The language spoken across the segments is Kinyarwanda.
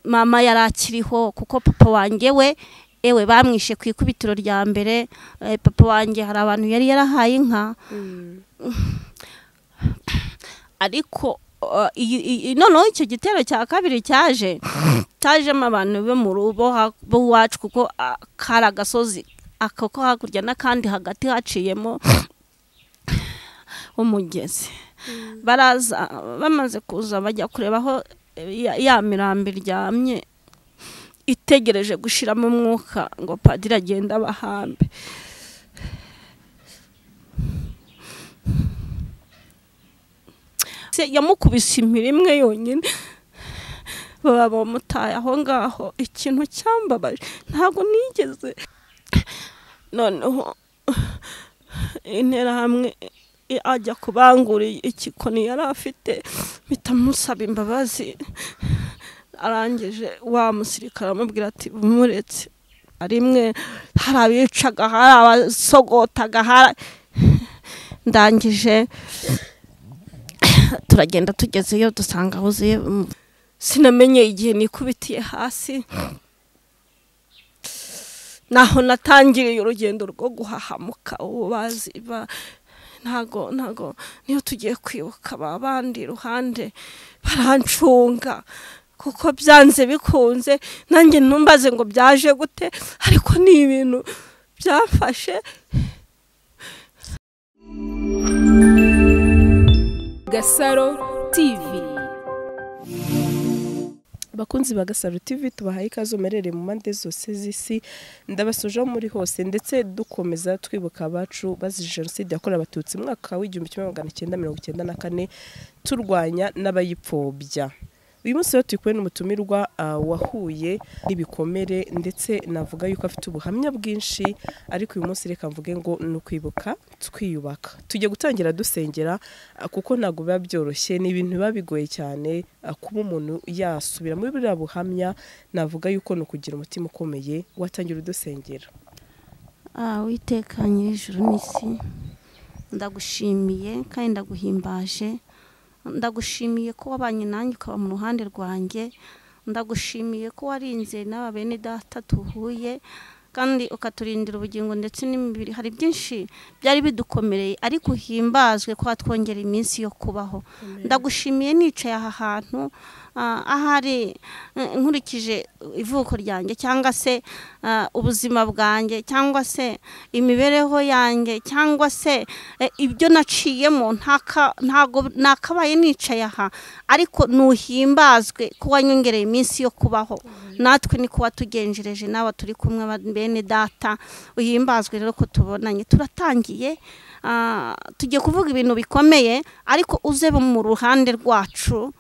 Mama yarakiriho kuko papa wanjye we ewe bamwishe ku ikubitiro rya mbere. Papa wanjye hari abantu yari yarahaye inka, ariko noneho icyo gitero cya kabiri cyaje cyajemo abantu bo mu rubo iwacu, kuko kari agasozi ako ko hakurya n'akandi hagati haciyemo umugezi. Baraza, bamaze kuza bajya kureba aho ya mirambo iryamye itegereje gushiramo umwuka ngo padiri agenda abahambe. Yamukubise impiri imwe yonyine, baba bamutaye aho ngaho. Ikintu cyambabaje ntabwo nigeze, noneho Interahamwe ajya kubangura ikikoni yari afite, mpita musaba imbabazi. Arangije wa musirikare amubwira ati bumuretse. Rimwe hari abicaga, hari abasogotaga, hari ndangije turagenda tugezeyo dusanga huzuye. Sinamenye igihe nikubitiye hasi, naho natangiriye urugendo rwo guhahamuka. Ubu bazi ntago niyo tugiye kwibuka abandi ruhande barancunga, kuko byanze bikunze nanjye ntumbaze ngo byaje gute, ariko ni ibintu byafashe. Gasaro TV. Bakunzi ba Gasaro TV, tubahaye ikaze umerere mu mpande zose z'isi, ndabasuje muri hose, ndetse dukomeza twibuka abacu bazize jenoside yakorewe Abatutsi mu mwaka w'1994, turwanya n'abayipfobya. Uyu munsi rero turi kumwe n'umutumirwa wahuye n'ibikomere, ndetse navuga yuko afite ubuhamya bwinshi, ariko uyu munsi reka mvuge ngo ni ukwibuka twiyubaka. Tujye gutangira dusengera, kuko ntabwo biba byoroshye, ni ibintu biba bigoye cyane kuba umuntu yasubira muri buriya buhamya. Navuga yuko ni ukugira umutima ukomeye. Watangira udusengera. Uwiteka nyir'ijuru n'isi, ndagushimiye kandi ndaguhimbaje. Ndagushimiye ko wabanye nanjye ukaba mu ruhande rwanjye. Ndagushimiye ko warinze n'aba bene data tuhuye, kandi ukaturindira ubugingo ndetse n'imibiri. Hari byinshi byari bidukomereye, ariko uhimbazwe ko watwongera iminsi yo kubaho. Ndagushimiye nicaye aha hantu, ahari nkurikije ivuko ryanjye cyangwa se ubuzima bwanjye cyangwa se imibereho yanjye cyangwa se ibyo naciyemo, ntago nakabaye nicaye aha, ariko nuhimbazwe ko wanyongereye iminsi yo kubaho. Natwe niko watugenjereje n'aba turi kumwe bene data, uhimbazwe rero ko tubonanye. Turatangiye, tugiye kuvuga ibintu bikomeye, ariko uze mu ruhande rwacu,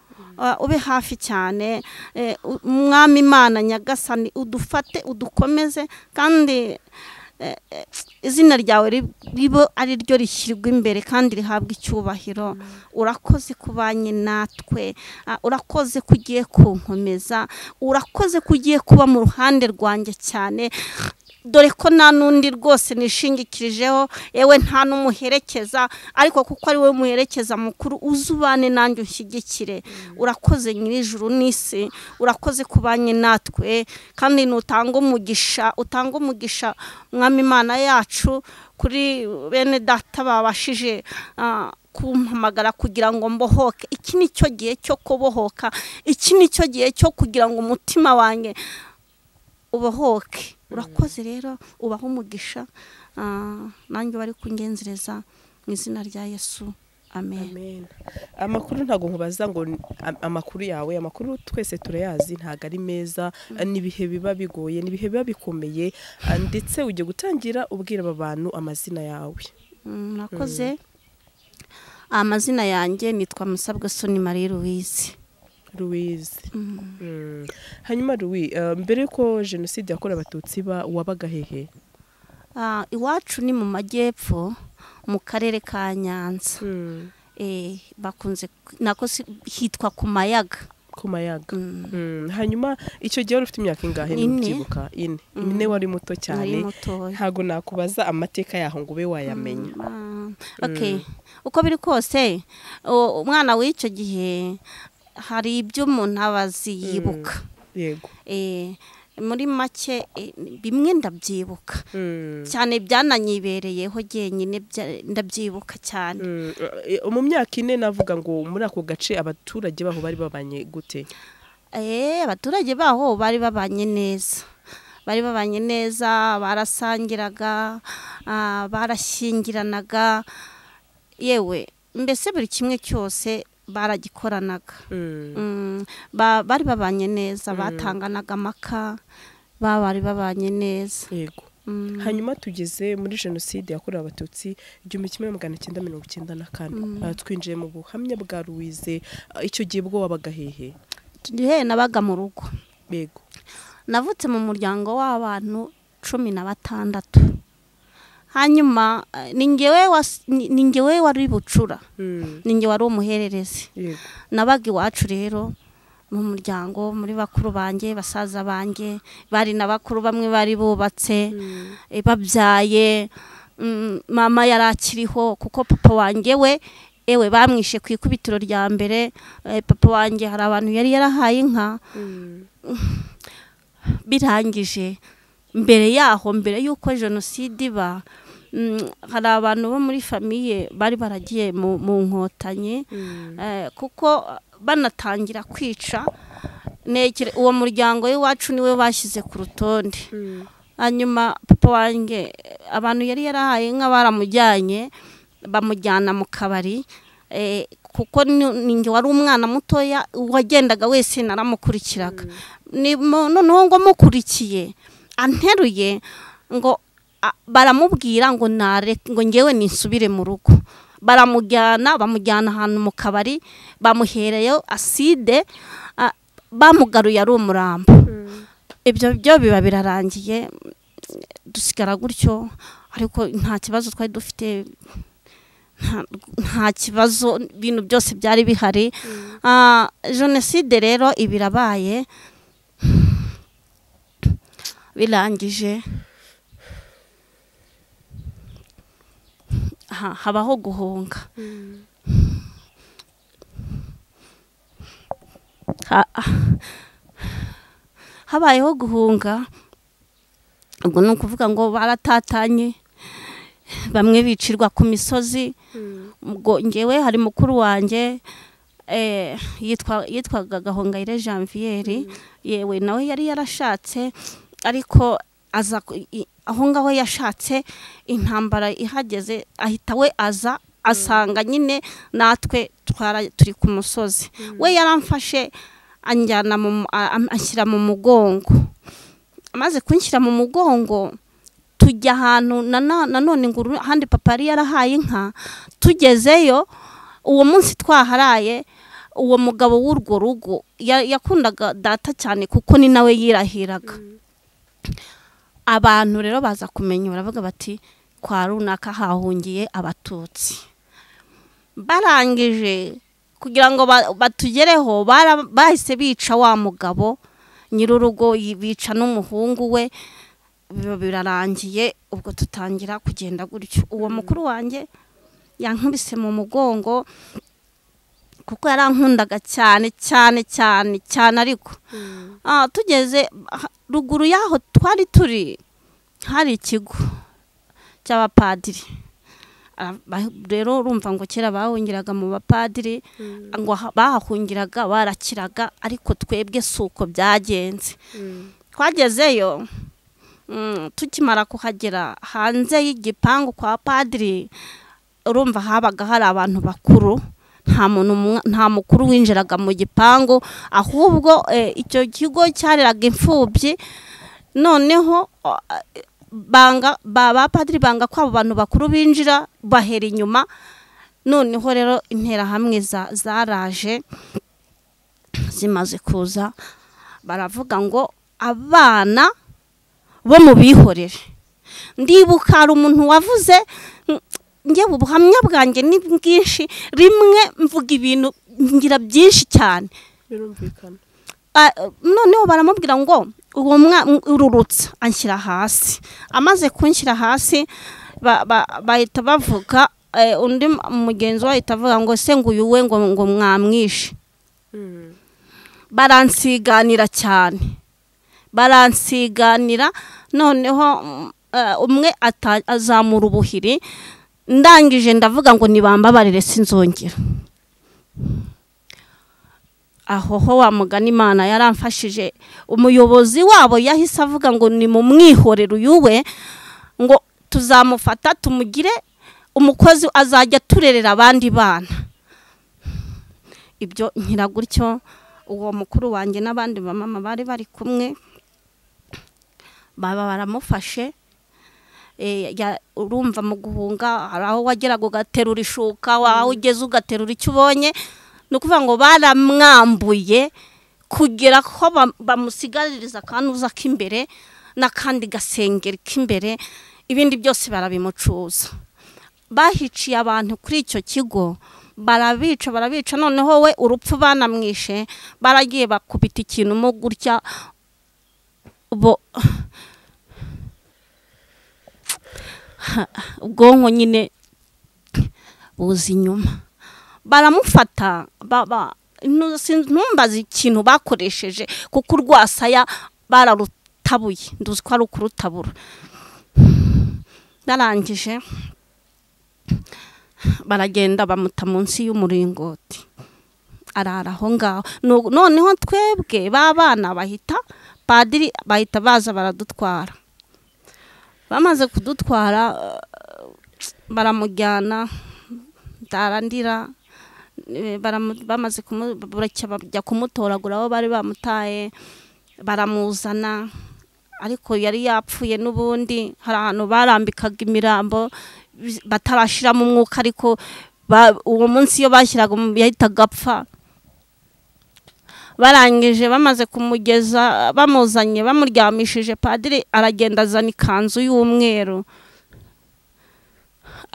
ube hafi cyane. Mwami Imana Nyagasani, udufate udukomeze, kandi izina ryawe ribe ari ryo rishyirwa imbere kandi rihabwa icyubahiro. Urakoze kubanye natwe, urakoze kugiye kunkomeza, urakoze kugiye kuba mu ruhande rwanjye cyane, dore ko nta n'undi rwose nishingikirijeho, yewe nta n'umuherekeza, ariko kuko ari wowe muherekeza mukuru, uzubane nanjye unshyigikire. Urakoze nyir'ijuru n'isi, urakoze kubanye natwe, kandi nutanga umugisha, utanga umugisha Mwami Imana yacu kuri bene data babashije kumpamagara kugira ngo mbohoke. Iki ni cyo gihe cyo kubohoka, iki ni cyo gihe cyo kugira ngo umutima wanjye ubohoke. Urakoze rero, ubaho umugisha, nanjye bari kungenzereza mu izina rya Yesu, amen. Amen. Amakuru ntago nkubaza ngo amakuru yawe, amakuru twese turayazi ntago ari meza, nibihe biba bigoye, nibihe biba bikomeye, ndetse ujye gutangira ubwira aba bantu amazina yawe. Murakoze. Amazina yanjye nitwa Musabwasoni Marie Louise. Louise. Hanyuma Louis, mbere ko jenoside yakorewe Abatutsi ba wabaga hehe? Iwacu ni mu majyepfo mu karere ka Nyanza. Bakunze nako hitwa ku Mayaga. Ku Mayaga. Hanyuma icyo gihe wari ufite imyaka ingahe nibyibuka? Ine. Ine wari muto cyane. Ntago nakubaza amateka yaho ngo ube wayamenya. Okay. Uko biri kose umwana w'icyo gihe Hari ibyo umuntu aba azi yibuka. Yego. Muri make bimwe ndabyibuka cyane, byananyibereyeho jyenyine, ndabyibuka cyane. Mu myaka 4 navuga ngo muri ako gace abaturage baho bari babanye gute? Abaturage baho bari babanye neza, bari babanye neza, barasangiraga, barashyingiranaga, yewe mbese buri kimwe cyose baragikoranaga. Bari babanye neza, batanganaga amaka, bari babanye neza. Yego. Hanyuma tugeze muri jenoside yakorewe Abatutsi 1994, twinjiye mu buhamya bwa Louise. Icyo gihe bwo wabaga hehe? Gihe nabaga mu rugo. Yego. Navutse mu muryango w'abantu 16. Hanyuma ni ngewe wari bucura, ni ngewe wari umuhererezi. Nabaga iwacu rero mu muryango, muri bakuru banjye, basaza banjye, bari na bakuru bamwe bari bubatse, babyaye. Mama yarakiriho kuko papa wanjye we ewe bamwishe ku ikubitiro rya mbere. Papa wanjye hari abantu yari yarahaye inka, birangije mbere yaho, mbere yuko jenoside iba, hari abantu bo muri famiye bari baragiye mu nkotanyi, kuko banatangira kwica uwo muryango w'iwacu niwe bashyize ku rutonde. Hanyuma papa wanjye abantu yari yarahaye inka baramujyanye, bamujyana mu kabari, kuko ninjye wari umwana mutoya, wagendaga wese naramukurikiraga. Noneho ngo mukurikiye anteruye, ngo baramubwira ngo nare, ngo ngewe nisubire mu rugo. Baramujyana, bamujyana ahantu mu kabari, bamuhereyo aside, bamugaruye ari umurambo. Ibyo byo biba birarangiye, dusigara gutyo, ariko nta kibazo twari dufite, nta kibazo, ibintu byose byari bihari. Jenoside rero ibirabaye, birangije habaho guhunga. Habayeho guhunga, ubwo ni ukuvuga ngo baratatanye, bamwe bicirwa ku misozi. Ubwo ngewe hari mukuru wanjye yitwaga Gahongayire Janvier, yewe nawe yari yarashatse, ariko aza aho ngaho yashatse, intambara ihageze ahita we aza asanga nyine natwe turi ku musozi. We yaramfashe anjyana anshyira mu mugongo. Amaze kunshyira mu mugongo tujya ahantu nanone ngo handi papa yari yarahaye inka. Tugezeyo uwo munsi twaharaye, uwo mugabo w'urwo rugo yakundaga data cyane kuko ni nawe yirahiraga. Abantu rero baza kumenya, baravuga bati kwa runaka hahungiye Abatutsi. Barangije kugira ngo batugereho, bahise bica wa mugabo nyirurugo, bica n'umuhungu we, birarangiye. Ubwo tutangira kugenda gutyo. Uwo mukuru wanjye yankubise mu mugongo kuko yarankundaga cyane cyane cyane cyane, ariko tugeze ruguru yaho twari turi hari ikigo cy'abapadiri. Rero urumva ngo kera bahungiraga mu bapadiri, ngo bahahungiraga barakiraga, ariko twebwe suko byagenze. Twagezeyo, tukimara kuhagera hanze y'igipangu kwa padiri, urumva habaga hari abantu bakuru, nta muntu, nta mukuru winjiraga mu gipangu, ahubwo icyo kigo cyareraga imfubyi. Noneho banga bapadiri banga ko abo bantu bakuru binjira, bahera inyuma. Noneho rero interahamwe zaraje, zimaze kuza baravuga ngo abana bo mu bihorere. Ndibuka hari umuntu wavuze, ngewe ubuhamya bwanjye ni bwinshi, rimwe mvuga ibintu ngira byinshi cyane. Birumvikana. Noneho baramubwira ngo uwo ururutsa, anshyira hasi. Amaze kunshyira hasi bahita bavuga, undi mugenzi we ahita avuga ngo se ngo uyu we ngo mwamwishe. Baransiganira cyane, baransiganira. Noneho umwe azamura ubuhiri, ndangije ndavuga ngo nibambabarire sinzongera. Aho ho wa mugani Imana yaramfashije. Umuyobozi wabo yahise avuga ngo ni mu mwihorero uyuwe, ngo tuzamufata tumugire umukozi azajya turerera abandi bana. Ibyo nkira gutyo. Uwo mukuru wanjye n'abandi bamama bari bari kumwe baba baramufashe. Urumva mu guhunga hari aho wageraga ugaterura ishuka, waho ugeze ugaterura icyo ubonye. Ni ukuvuga ngo baramwambuye kugera ko bamusigaririza akanuza k'imbere n'akandi gasengeri k'imbere, ibindi byose barabimucuza. Bahiciye abantu kuri icyo kigo, barabica barabica. Noneho we urupfu banamwishe, baragiye bakubita ikintu mo gutya bo ubwonko nyine buza inyuma. Baramufata baba ntumbaze ikintu bakoresheje, kuko urwasaya bararutabuye, nduzi ko ari ukurutabura. Narangije baragenda bamuta munsi y'umuringoti, arara aho ngaho. Noneho twebwe b'abana bahita padiri bahita baza baradutwara. Bamaze kudutwara baramujyana ndarandira, bamaze bajya kumutoragura aho bari bamutaye, baramuzana. Ariko yari yapfuye n'ubundi. Hari ahantu barambikaga imirambo batarashiramo umwuka, ariko uwo munsi iyo bashyiraga yahitaga apfa. Barangije bamaze kumugeza, bamuzanye bamuryamishije, padiri aragenda azana ikanzu y'umweru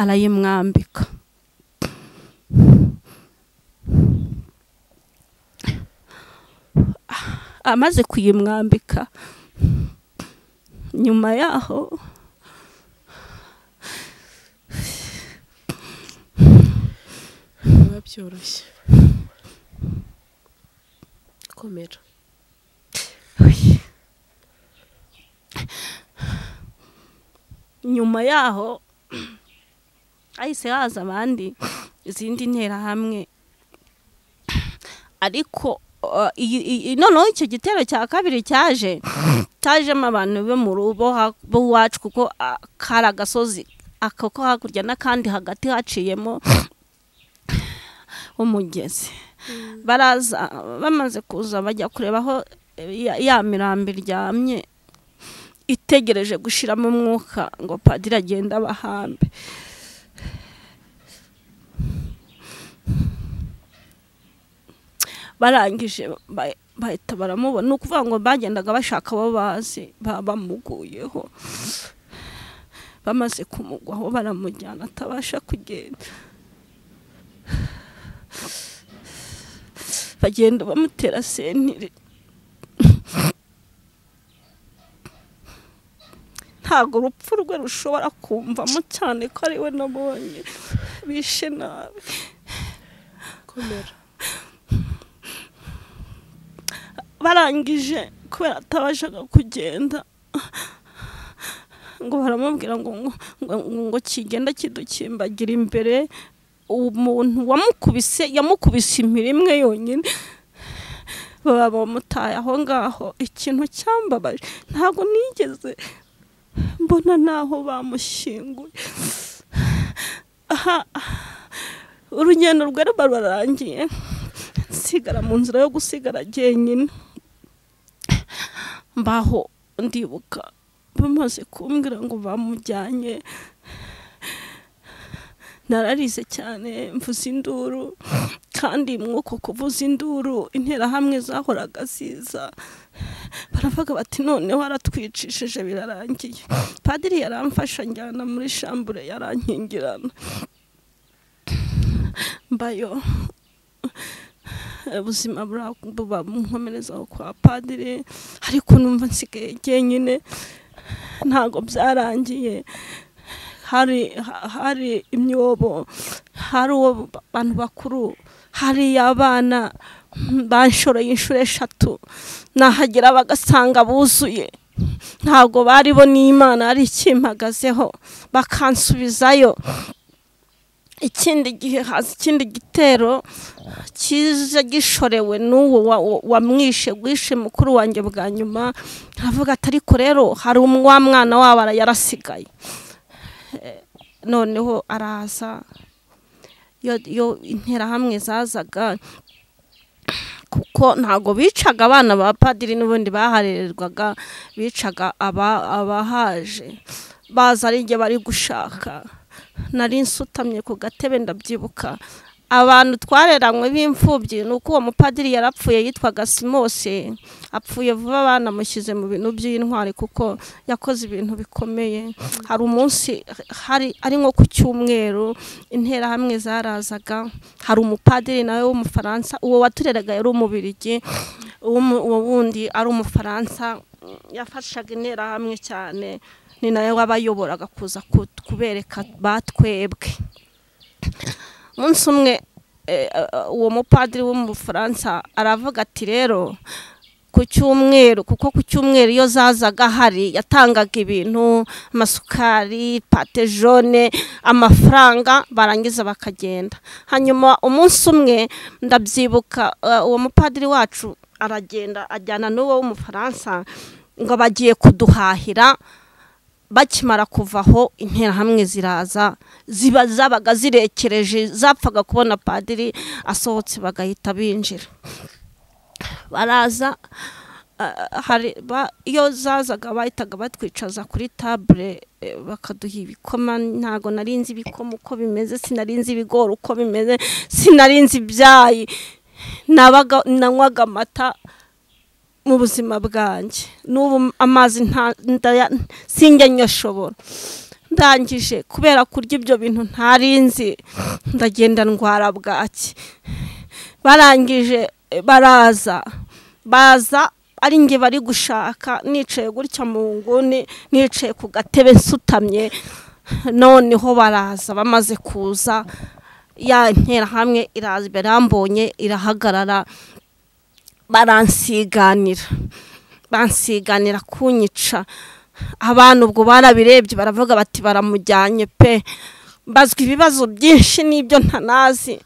arayimwambika. Amaze kuyimwambika, nyuma yaho biba byoroshye. Komera. Nyuma yaho ahise haza abandi izindi nterahamwe. Ariko noneho icyo gitero cya kabiri cyaje cyajemo abantu bo mu rubo iwacu, kuko kari agasozi ako ko hakurya n'akandi hagati haciyemo umugezi. Baraza, bamaze kuza bajya kureba aho ya mirambo iryamye itegereje gushiramo umwuka ngo padiri agenda abahambe. Barangije bahita baramubona. Ni ukuvuga ngo bagendaga bashaka abo bazi bamuguyeho. Bamaze kumugwaho baramujyana atabasha kugenda, bagenda bamutera sentiri. Ntabwo urupfu rwe rushobora kumvamo cyane ko ari we nabonye bishe nabi. Komera. Barangije kubera atabashaga kugenda, ngo baramubwira ngo ngo kigenda kidukimbagira imbere. Umuntu wamukubise yamukubise impiri imwe yonyine, baba bamutaye aho ngaho. Ikintu cyambabaje, ntabwo nigeze mbona naho bamushyinguye. Aha urugendo rwe rurarangiye, nsigara mu nzira yo gusigara jyenyine. Mbaho ndibuka bamaze kumbwira ngo bamujyanye, nararize cyane mvuza induru. Kandi mwuko kuvuza induru interahamwe zahoraga ziza, baravuga bati noneho aratwicishije birarangiye. Padiri yaramfasha njyana muri shambure, yarankingirana. Mbayo ubuzima buba nkomereza kwa padiri, ariko numva nsigaye jyenyine. Ntabwo byarangiye, hari imyobo, hari abantu bakuru, hari abana. Banshoreye inshuro 3 nahagera bagasanga buzuye, ntabwo bari bo n'Imana ari ikimpagazeho, bakansubizayo. Ikindi gihe haza ikindi gitero kiza gishorewe n'uwo wamwishe gwishe mukuru wanjye bwa nyuma, aravuga ati ariko rero hari wa mwana wabo yarasigaye. Noneho araza, yo interahamwe zazaga, kuko ntago bicaga abana ba padiri n'ubundi baharererwaga, bicaga abahaje baza ari njye bari gushaka. Nari nsutamye ku gatebe ndabyibuka, abantu twareranywe b'imfubyi, nuko uwo mupadiri yarapfuye yitwaga Simose, apfuye vuba banamushyize mu bintu by'intwari kuko yakoze ibintu bikomeye. Hari umunsi hari ari nko ku cyumweru interahamwe zarazaga, hari umupadiri nawe w'Umufaransa, uwo watureraga yari Umubirigi, uwo wundi ari Umufaransa, yafashaga interahamwe cyane, ni nawe wabayoboraga kuza kubereka batwebwe. Umunsi umwe uwo mupadiri w'Umufaransa aravuga ati rero ku cyumweru, kuko ku cyumweru iyo zazaga hari yatangaga ibintu, amasukari, pate jaune, amafaranga, barangiza bakagenda. Hanyuma umunsi umwe ndabyibuka uwo mupadiri wacu aragenda ajyana n'uwo w'Umufaransa ngo bagiye kuduhahira. Bakimara kuvaho interahamwe ziraza, ziba zabaga zirekereje, zapfaga kubona padiri asohotse bagahita binjira. Baraza, hari iyo zazaga bahitaga batwicaza kuri table bakaduha ibikoma. Ntago narinzi ibikoma uko bimeze, sinarinzi ibigori uko bimeze, sinarinzi ibyayi, nabaga nanywaga amata mu buzima bwanjye, n'ubu amazi sinjya nyoshobora. Ndangije kubera kurya ibyo bintu ntarinzi, ndagenda ndwara bwaki. Barangije baraza, baza ari nge bari gushaka, nicaye gutya mu nguni, nicaye ku gatebe nsutamye. Noneho baraza, bamaze kuza ya nterahamwe iraza barambonye irahagarara, baransiganira, bansiganira kunyica. Abantu ubwo barabirebye baravuga bati baramujyanye pe. Mbazwa ibibazo byinshi n'ibyo ntanazi,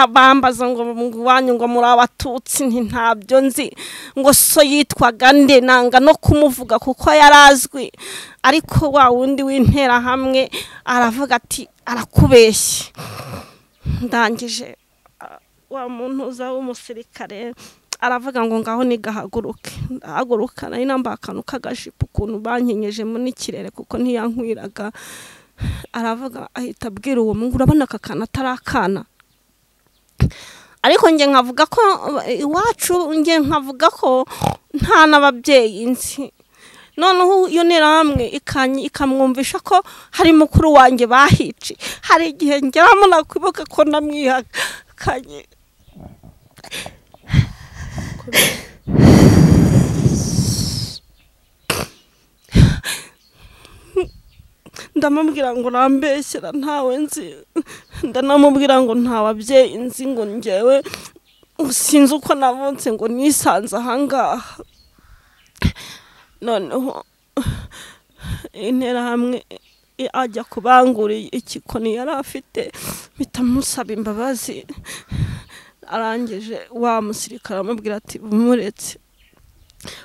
bambaza ngo wanyu ngo muri abatutsi, nti ntabyo nzi, ngo so yitwaga nde, nanga no kumuvuga kuko yarazwi. Ariko wa wundi w'interahamwe aravuga ati arakubeshye. Ndangije wa muntu uza w'umusirikare aravuga ngo ngaho nigahaguruke. Ndahaguruka, nari nambaye akantu k'agajipo ukuntu bankenyejemo n'ikirere kuko ntiyankwiraga. Aravuga ahita abwira uwo mungu, urabona aka kana atari akana. Ariko nge nkavuga ko iwacu, nge nkavuga ko nta n'ababyeyi nzi. Noneho iyo nterahamwe ikamwumvisha ko hari mukuru wanjye bahice. Hari igihe ngeramo nakwibuka ko namwihakanye. Ndamubwira ngo rambeshyera ntawe nzi, ndanamubwira ngo nta babyeyi nzi, ngo njyewe sinzi uko navutse, ngo nisanze ahangaha. Noneho interahamwe ajya kubangura ikikoni yari afite, mpita musaba imbabazi. Arangije wa musirikare amubwira ati bumuretse.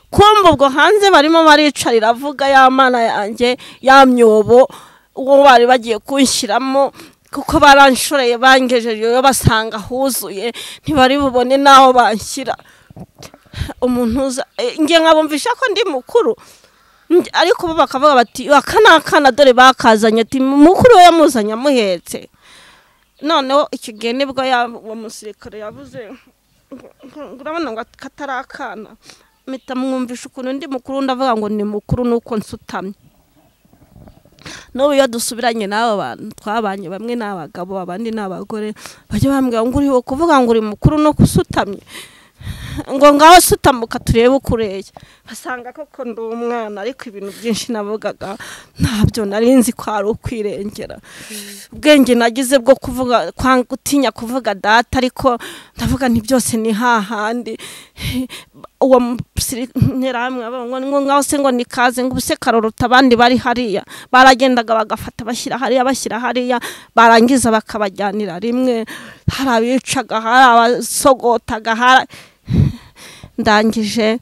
Kumva ubwo hanze barimo baricarira avuga ya mana yanjye ya myobo uwo bari bagiye kunshyiramo, kuko baranshoreye bangejeje basanga huzuye, ntibari bubone naho banshyira. Umuntu uza nge nkabumvisha ko ndi mukuru, ariko bo bakavuga bati aka n'akana dore bakazanye, ati mukuru we yamuzanye amuhetse. Noneho icyo gihe nibwo uwo musirikare yavuze urabona ngo katari akana, mpita mwumvisha ukuntu ndi mukuru, ndavuga ngo ni mukuru nuko nsutamye. N'ubu iyo dusubiranye n'abo bantu twabanye, bamwe ni abagabo abandi ni abagore, bajya bambwira ngo uri kuvuga ngo uri mukuru nuko usutamye. Ngo ngaho sutamuka turebe ukureye, basanga koko ndi umwana. Ariko ibintu byinshi navugaga ntabyo nari nzi ko ari ukwirengera. Ubwenge nagize bwo kuvuga kwanga gutinya kuvuga data, ariko ndavuga nti byose ni hahandi. Uwo nterahamwe ngo ngaho se ngo nikaze, ngo ubuse karorota abandi bari hariya, baragendaga bagafata bashyira hariya bashyira hariya, barangiza bakabajyanira rimwe. Hari abicaga, hari abasogotaga, hari ndangije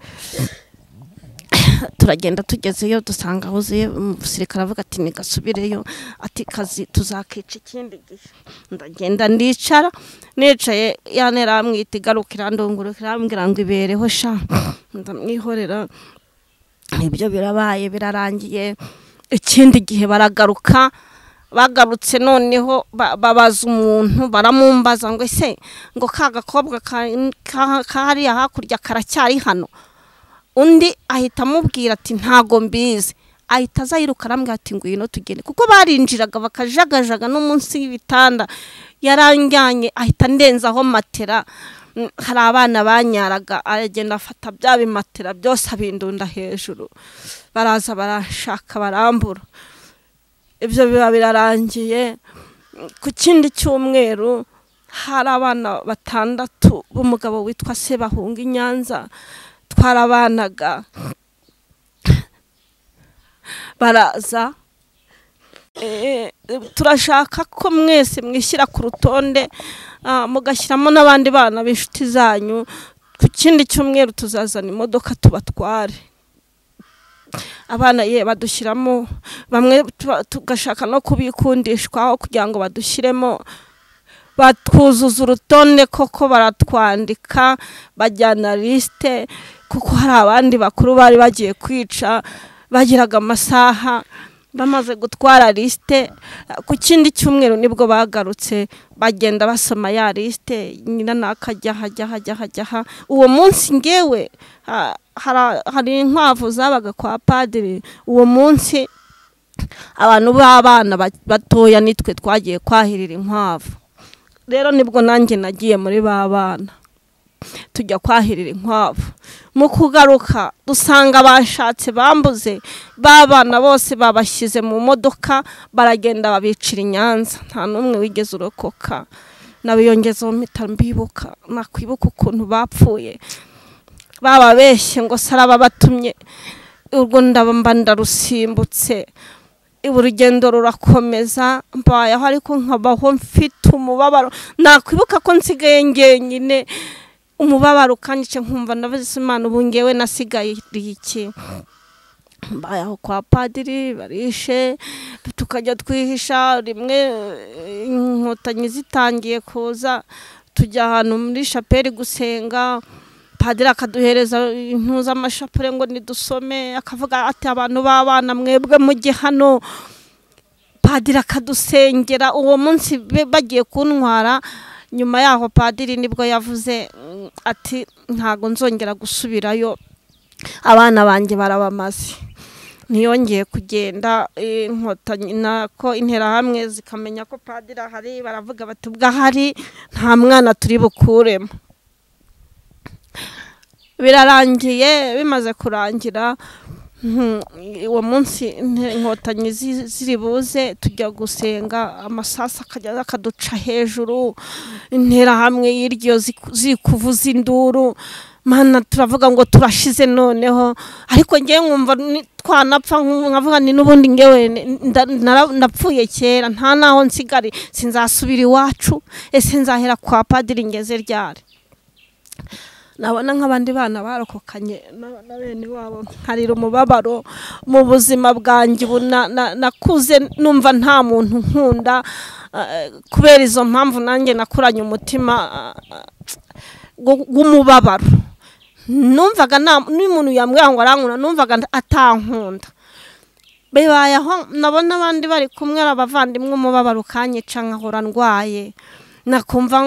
turagenda tugezeyo dusanga huzuye. Umusirikare avuga ati nigasubireyo, ati kazi tuzakica ikindi gihe. Ndagenda ndicara, nicaye ya nterahamwe ihita igaruka irandungurukira irambwira ngo ibereho sha, ndamwihorera. Ibyo birabaye birarangiye. Ikindi gihe baragaruka, bagarutse noneho babaza umuntu, baramumbaza ngo ese ngo ka gakobwa ka hariya hakurya karacyari hano? Undi ahita amubwira ati ntago mbizi. Ahita aza yiruka arambwira ati ngwino tugende, kuko barinjiraga bakajagajaga no munsi y'ibitanda. Yaranjyanye ahita ndenzaho matera, hari abana banyaraga, aragenda afata bya bimatera byose abindunda hejuru, baraza barashaka barambura. Ibyo biba birarangiye. Ku kindi cyumweru hari abana 6 b'umugabo witwa Sebahunga i Nyanza twarabanaga, baraza. Turashaka ko mwese mwishyira ku rutonde, mugashyiramo n'abandi bana b'inshuti zanyu. Ku kindi cyumweru tuzazana imodoka tubatware. Abana ye badushyiramo, bamwe tugashaka no kubikundishwaho kugira ngo badushyiremo. Batwuzuza urutonde koko, baratwandika, bajyana liste, kuko hari abandi bakuru bari bagiye kwica, bagiraga amasaha. Bamaze gutwara liste, ku kindi cyumweru nibwo bagarutse, bagenda basoma ya liste, nyina nakajya hajya hajya hajya. Uwo munsi ngewe hari inkwavu zabaga kwa padiri. Uwo munsi abantu b'abana batoya nitwe twagiye kwahirira inkwavu. Rero nibwo nanjye nagiye muri ba bana tujya kwahirira inkwavu. Mu kugaruka dusanga bashatse bambuze, ba bana bose babashyize mu modoka, baragenda babicira i Nyanza, nta n'umwe wigeze urokoka. Nabiyongezeho mpita mbibuka, nakwibuka ukuntu bapfuye, bababeshye ngo saraba batumye. Urwo ndaba ndarusimbutse, urugendo rurakomeza, mbayeho ariko nkabaho mfite umubabaro. Nakwibuka ko nsigaye njyenyine, umubabaro ukanyice, nkumva ndavuze Imana ubu ngewe nasigaye iki? Mbayeho kwa padiri barishe, tukajya twihisha. Rimwe inkotanyi zitangiye kuza, tujya ahantu muri shapeli gusenga, padiri akaduhereza impuza amashapure ngo nidusome, akavuga ati abantu b'abana mwebwe mujye hano. Padiri akadusengera. Uwo munsi bagiye kuntwara, nyuma yaho padiri nibwo yavuze ati ntago nzongera gusubirayo, abana banjye barabamaze. Ntiyongeye kugenda. Inkotanyi nako interahamwe zikamenya ko padiri ahari, baravuga bati ubwo ahari nta mwana turi bukuremo. Birarangiye. Bimaze kurangira uwo munsi inkotanyi ziri buze, tujya gusenga, amasasa akajya akaduca hejuru, interahamwe y'iryo zikuvuza induru. Mana turavuga ngo turashize noneho, ariko ngewe nkumva twanapfa, nkavuga ni n'ubundi ngewe napfuye kera, nta naho nsigari, sinzasubira iwacu, ese nzahera kwa padiri ngeze ryari? Nabona nk'abandi bana barokokanye na bene wabo, nkarira umubabaro. Mu buzima bwanjye ubu nakuze numva nta muntu nkunda, kubera izo mpamvu nanjye nakuranye umutima w'umubabaro. Numvaga n'umuntu yambwira ngo arankunda, numvaga atankunda. Bibayeho nabona abandi bari kumwe abavandimwe, umubabaro ukanyica, nkahora ndwaye. Nakumva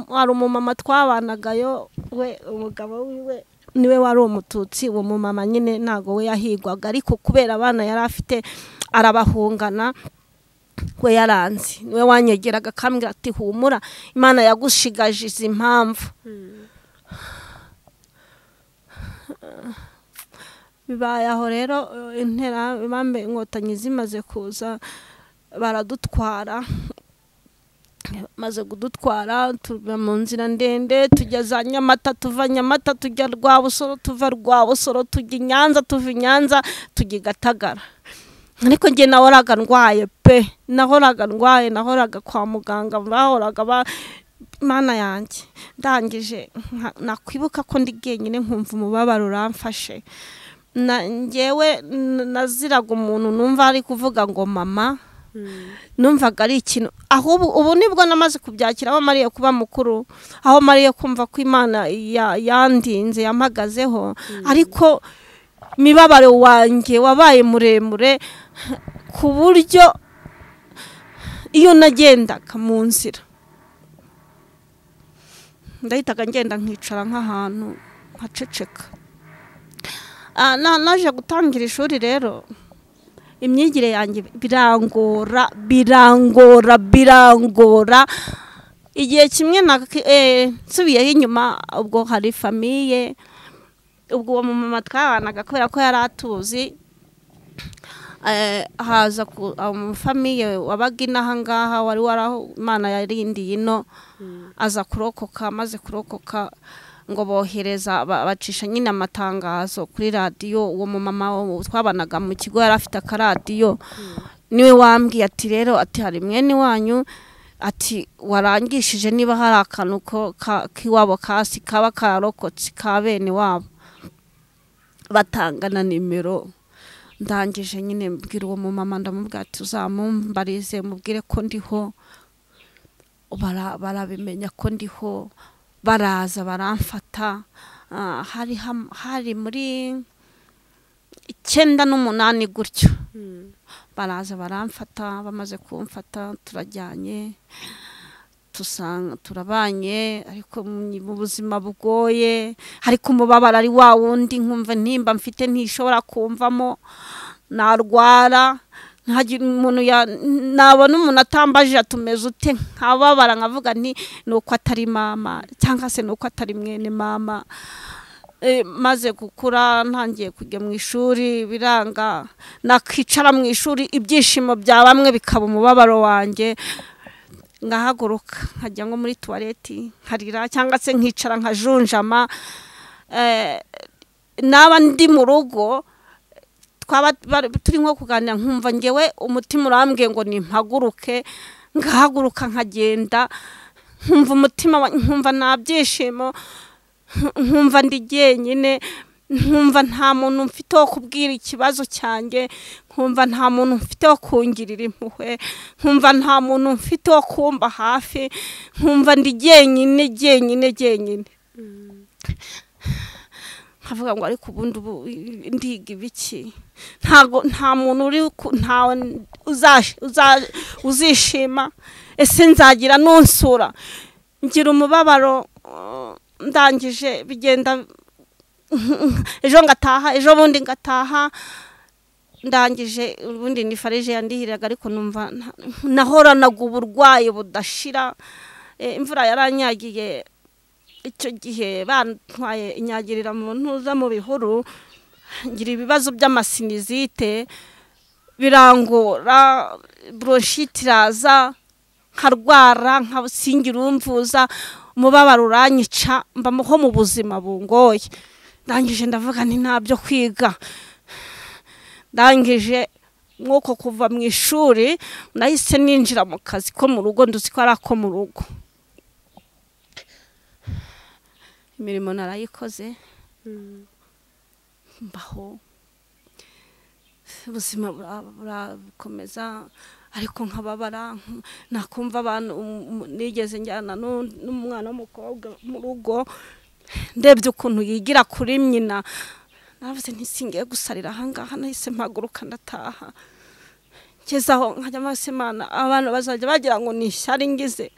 hari umumama twabanagayo, we umugabo wiwe niwe wari umututsi, uwo mumama nyine ntago we yahigwaga, ariko kubera abana yari afite arabahungana, we yaranze. Niwe wanyegeraga akambwira ati humura, Imana yagushigaje izi mpamvu. Bibaye aho rero intera bambe inkotanyi zimaze kuza baradutwara, maze kudutwara tuba mu nzira ndende tujya za Nyamata, tuva Nyamata tujya Rwabusoro, tuva Rwabusoro tujya Nyanza, tuva Nyanza tujya Gatagara. Ariko njye nahoraga ndwaye pe, nahoraga ndwaye, nahoraga kwa muganga, bahoraga ba mana yanjye. Ndangije nakwibuka ko ndi jyenyine nkumva umubabaro uramfashe. Njyewe naziraga umuntu numva ari kuvuga ngo mama, numvaga ari ikintu. Ahubwo ubu nibwo namaze kubyakira, aho mariye kuba mukuru, aho mariye kumva ko Imana yandinze yampagazeho. Ariko imibabaro wanjye wabaye muremure ku buryo iyo nagendaga mu nzira ndahitaga ngenda nkicara nk'ahantu nkaceceka. Naje gutangira ishuri rero, imyigire yanjye birangora birangora birangora. Igihe kimwe nsubiyeho inyuma, ubwo hari famiye, ubwo uwo mumama twabanaga kubera ko yari atuzi, haza umufamiye wabaga inaha ngaha wari waraho Imana yarindiye ino, aza kurokoka. Amaze kurokoka ngo bohereza bacisha nyine amatangazo kuri radiyo. Uwo mumama twabanaga mu kigo yari afite akaradiyo, niwe wambwiye ati rero ati hari mwene wanyu ati warangishije niba hari akantu k'iwabo kasi kaba kararokotse ka bene wabo, batangana nimero. Ndangije nyine mbwira uwo mumama, ndamubwira ati uzamumbarize mubwire ko ndiho. Barabimenya ko ndiho, baraza baramfata. Hari muri 98 gutyo, baraza baramfata. Bamaze kumfata turajyanye, tusanga turabanye, ariko mu buzima bugoye, ariko umubabaro ari wa wundi, nkumva ntimba mfite ntishobora kumvamo, narwara umuntu nabona umuntu atambaje atumeze ute nkababara, nkavuga nti nuko atari mama cyangwa se nuko atari mwene mama. Maze gukura ntangiye kujya mu ishuri biranga, nakicara mu ishuri ibyishimo bya bamwe bikaba umubabaro wanjye, ngahaguruka nkajya nko muri toilette nkarira cyangwa se nkicara nkajunjama. Naba ndi mu rugo twaba turi nko kuganira nkumva ngewe umutima urambwiye ngo nimpaguruke, ngahaguruka nkagenda, nkumva umutima nkumva nta byishimo, nkumva ndi jyenyine, nkumva nta muntu mfite wo kubwira ikibazo cyanjye, nkumva nta muntu mfite wo kungirira impuhwe, nkumva nta muntu mfite wo kumba hafi, nkumva ndi jyenyine jyenyine jyenyine. Nkavuga ngo ariko ubundi ndiga ibiki, ntago nta muntu uri ntawe uzishima, ese nzagira nunsura. Ngira umubabaro, ndangije bigenda ejo ngataha, ejo bundi ngataha. Ndangije ubundi ni farije yandihiraga, ariko numva nahoranaga uburwayi budashira. Imvura yaranyagiye icyo gihe, bantwaye inyagirira mu ntuza mu bihuru, ngira ibibazo by'amasinizite birangora, bronchite iraza, nkarwara nkasingira umvuza, umubabaro uranyica, mba ho mu buzima bungoye. Ndangije ndavuga nti ntabyo kwiga. Ndangije mwuko kuva mu ishuri nahise ninjira mu kazi ko mu rugo, nduzi ko ari ako mu rugo. Imirimo narayikoze, mbaho ubuzima burakomeza, ariko nkababara, nakumva abantu. Nigeze njyana n'umwana w'umukobwa mu rugo, ndebye ukuntu yigira kuri nyina, navuze nti singiye gusarira ahangaha, nahise mpaguruka ndataha. Ngeze aho nkajya maso Imana, abantu bazajya bagira ngo ni ishyari ngize.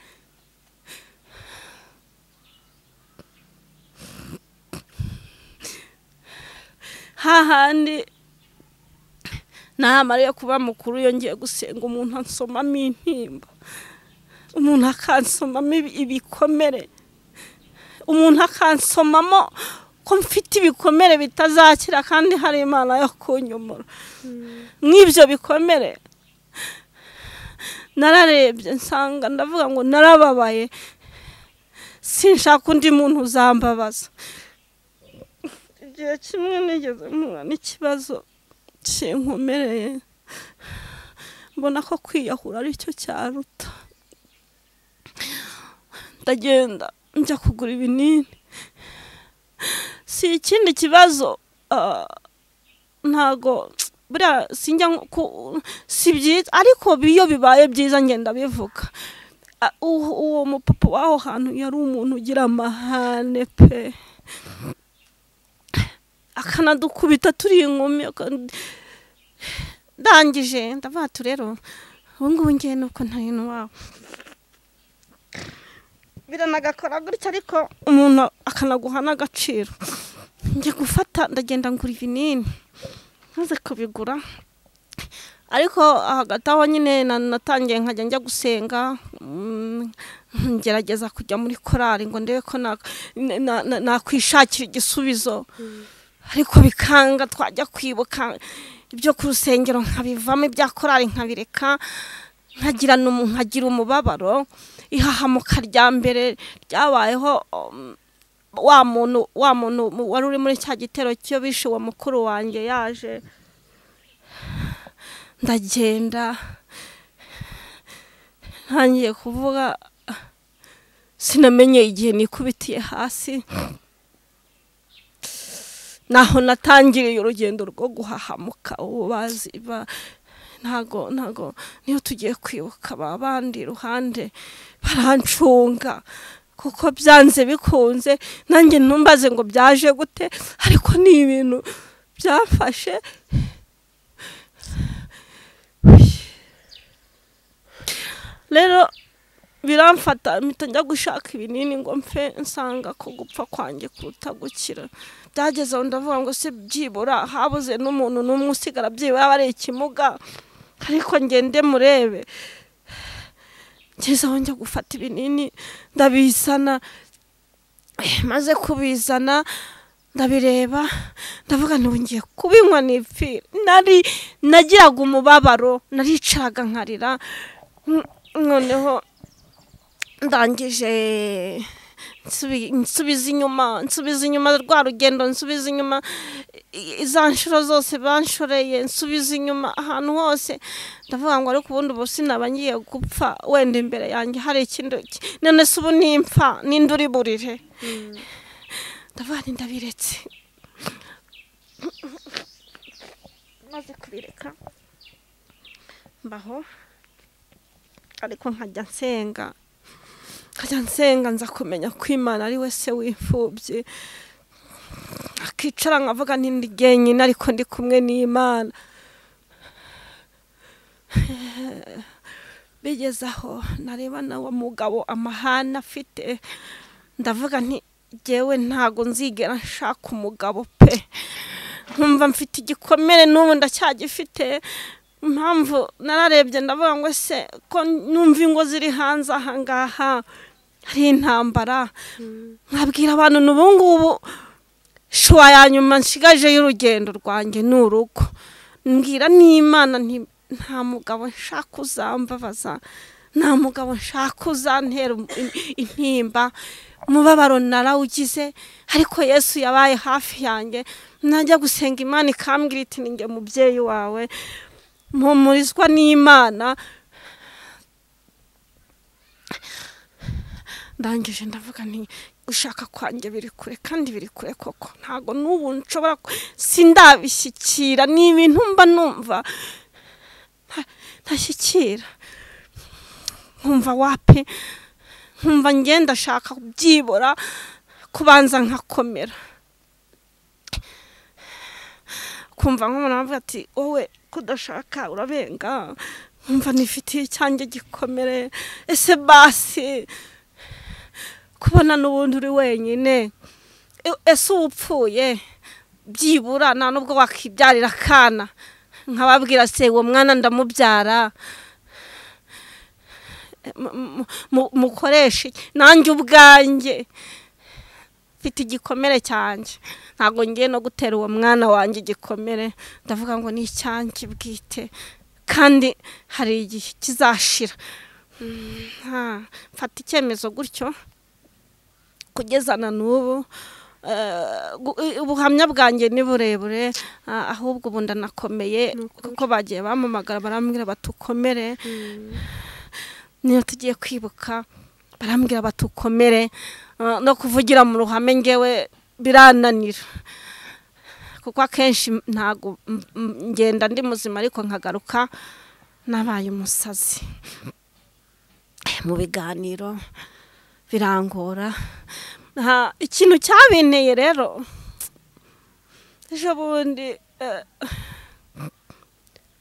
Hahandi namariye kuba mukuru, yongeye gusenga umuntu ansomamo intimba, umuntu akansomamo ibikomere, umuntu akansomamo Ko mfite ibikomere bitazakira kandi hari Imana yo kunyomora. Mw'ibyo bikomere nararebye nsanga ndavuga ngo narababaye, sinshaka undi muntu uzambabaza. Igihe kimwe nigeze mpura n'ikibazo kinkomereye, mbona ko kwiyahura aricyo cyaruta. Ndagenda njya kugura ibinini. Si ikindi kibazo, ntago buriya sinjya si byiza, ariko iyo bibaye byiza ngenda bivuga. Uwo mupapa w'aho hantu yari umuntu ugira amahane pe, akanadukubita turi inkumi. Ndangije ndavuga ati rero ubu ngubu ngiye nuko ntari n'uwawe, biranagakora gutya ariko umuntu akanaguha n'agaciro. Njye gufata ndagenda ngura ibinini, maze kubigura ariko hagati aho nyine natangiye nkajya njya gusenga, ngerageza kujya muri korali ngo ndebe ko nakwishakira igisubizo, ariko bikanga. Twajya kwibuka ibyo ku rusengero nkabivamo, ibya korali nkabireka, nkagira umubabaro. Ihahamuka rya mbere ryabayeho, wa muntu wari uri muri cya gitero cyo bishe uwo mukuru wanjye yaje, ndagenda ntangiye kuvuga, sinamenye igihe nikubitiye hasi. Naho natangiriye urugendo rwo guhahamuka. Ubu bazi ntago niyo tugiye kwibuka babandi ruhande barancunga, kuko byanze bikunze nanjye ntumbaze ngo byaje gute, ariko ni ibintu byafashe. Rero biramfata mpita njya gushaka ibinini ngo mfe, nsanga ko gupfa kwanjye kuruta gukira. Byageze aho ndavuga ngo se byibura habuze n'umuntu n'umwe usigara, byibura aba ari ikimuga, ariko ngende murebe. Ngeze aho njya gufata ibinini ndabizana, maze kubizana ndabireba ndavuga nti ngiye kubinywa nipfire. Nagiraga umubabaro, naricaraga nkarira. Noneho ndangije nsubiza inyuma rwa rugendo, nsubiza inyuma iza nshuro zose banshoreye, nsubiza inyuma ahantu hose. Ndavuga ngo ariko ubundi ubu sinaba ngiye gupfa, wenda imbere yanjye hari ikindi, none se ubu nimpfa ninde uri burire? Ndavuga nti ndabiretse. Maze kubireka mbaho, ariko nkajya nsenga, nza kumenya ko Imana ari we se w'imfubyi. Akicara nkavuga nti ndi jyenyine ariko ndi kumwe n'Imana. Bigeze aho nareba na wa mugabo amahane afite, ndavuga nti jyewe ntago nzigera nshaka umugabo pe. Nkumva mfite igikomere n'ubu ndacyagifite. Impamvu nararebye ndavuga ngo se ko numva ingo ziri hanze aha ngaha hari intambara, nkabwira abantu n'ubu ngubu shuwa ya nyuma nshigaje y'urugendo rwanjye ni urugo. Mbwira n'Imana nti nta mugabo nshaka uzambabaza, nta mugabo nshaka uzantera intimba. Umubabaro narawugize, ariko Yesu yabaye hafi yanjye. Najya gusenga Imana ikambwira iti ninjye mubyeyi wawe, mpumurizwa n'Imana. Ndangije ndavuga nti gushaka kwanjye biri kure, kandi biri kure koko, ntago n'ubu nshobora, sindabishyikira. Ni ibintu mba numva ntashyikira, nkumva wapi, nkumva ngenda shaka kubyibura kubanza nkakomera. Kumva nk'umuntu avuga ati wowe kudashaka urabenga, nkumva nifitiye icyanjye gikomere. Ese basi kubona n'ubundi uri wenyine, ese upfuye byibura nta nubwo wakibyarira akana, nkababwira se uwo mwana ndamubyara mukoreshe nanjye ubwanjye Mfite igikomere cyanjye, ntabwo ngiye no gutera uwo mwana wanjye igikomere. Ndavuga ngo ni icyanjye bwite kandi hari igihe kizashira. Mfata icyemezo gutyo kugeza na n'ubu. Ubuhamya bwanjye ni burebure, ahubwo ubu ndanakomeye kuko bagiye bampamagara barambwira batukomere. Niyo tugiye kwibuka barambwira batukomere, no kuvugira mu ruhame ngewe birananira kuko akenshi ntago ngenda ndi muzima ariko nkagaruka nabaye umusazi mu biganiro birangora. Ikintu cyabinteye rero ejo bundi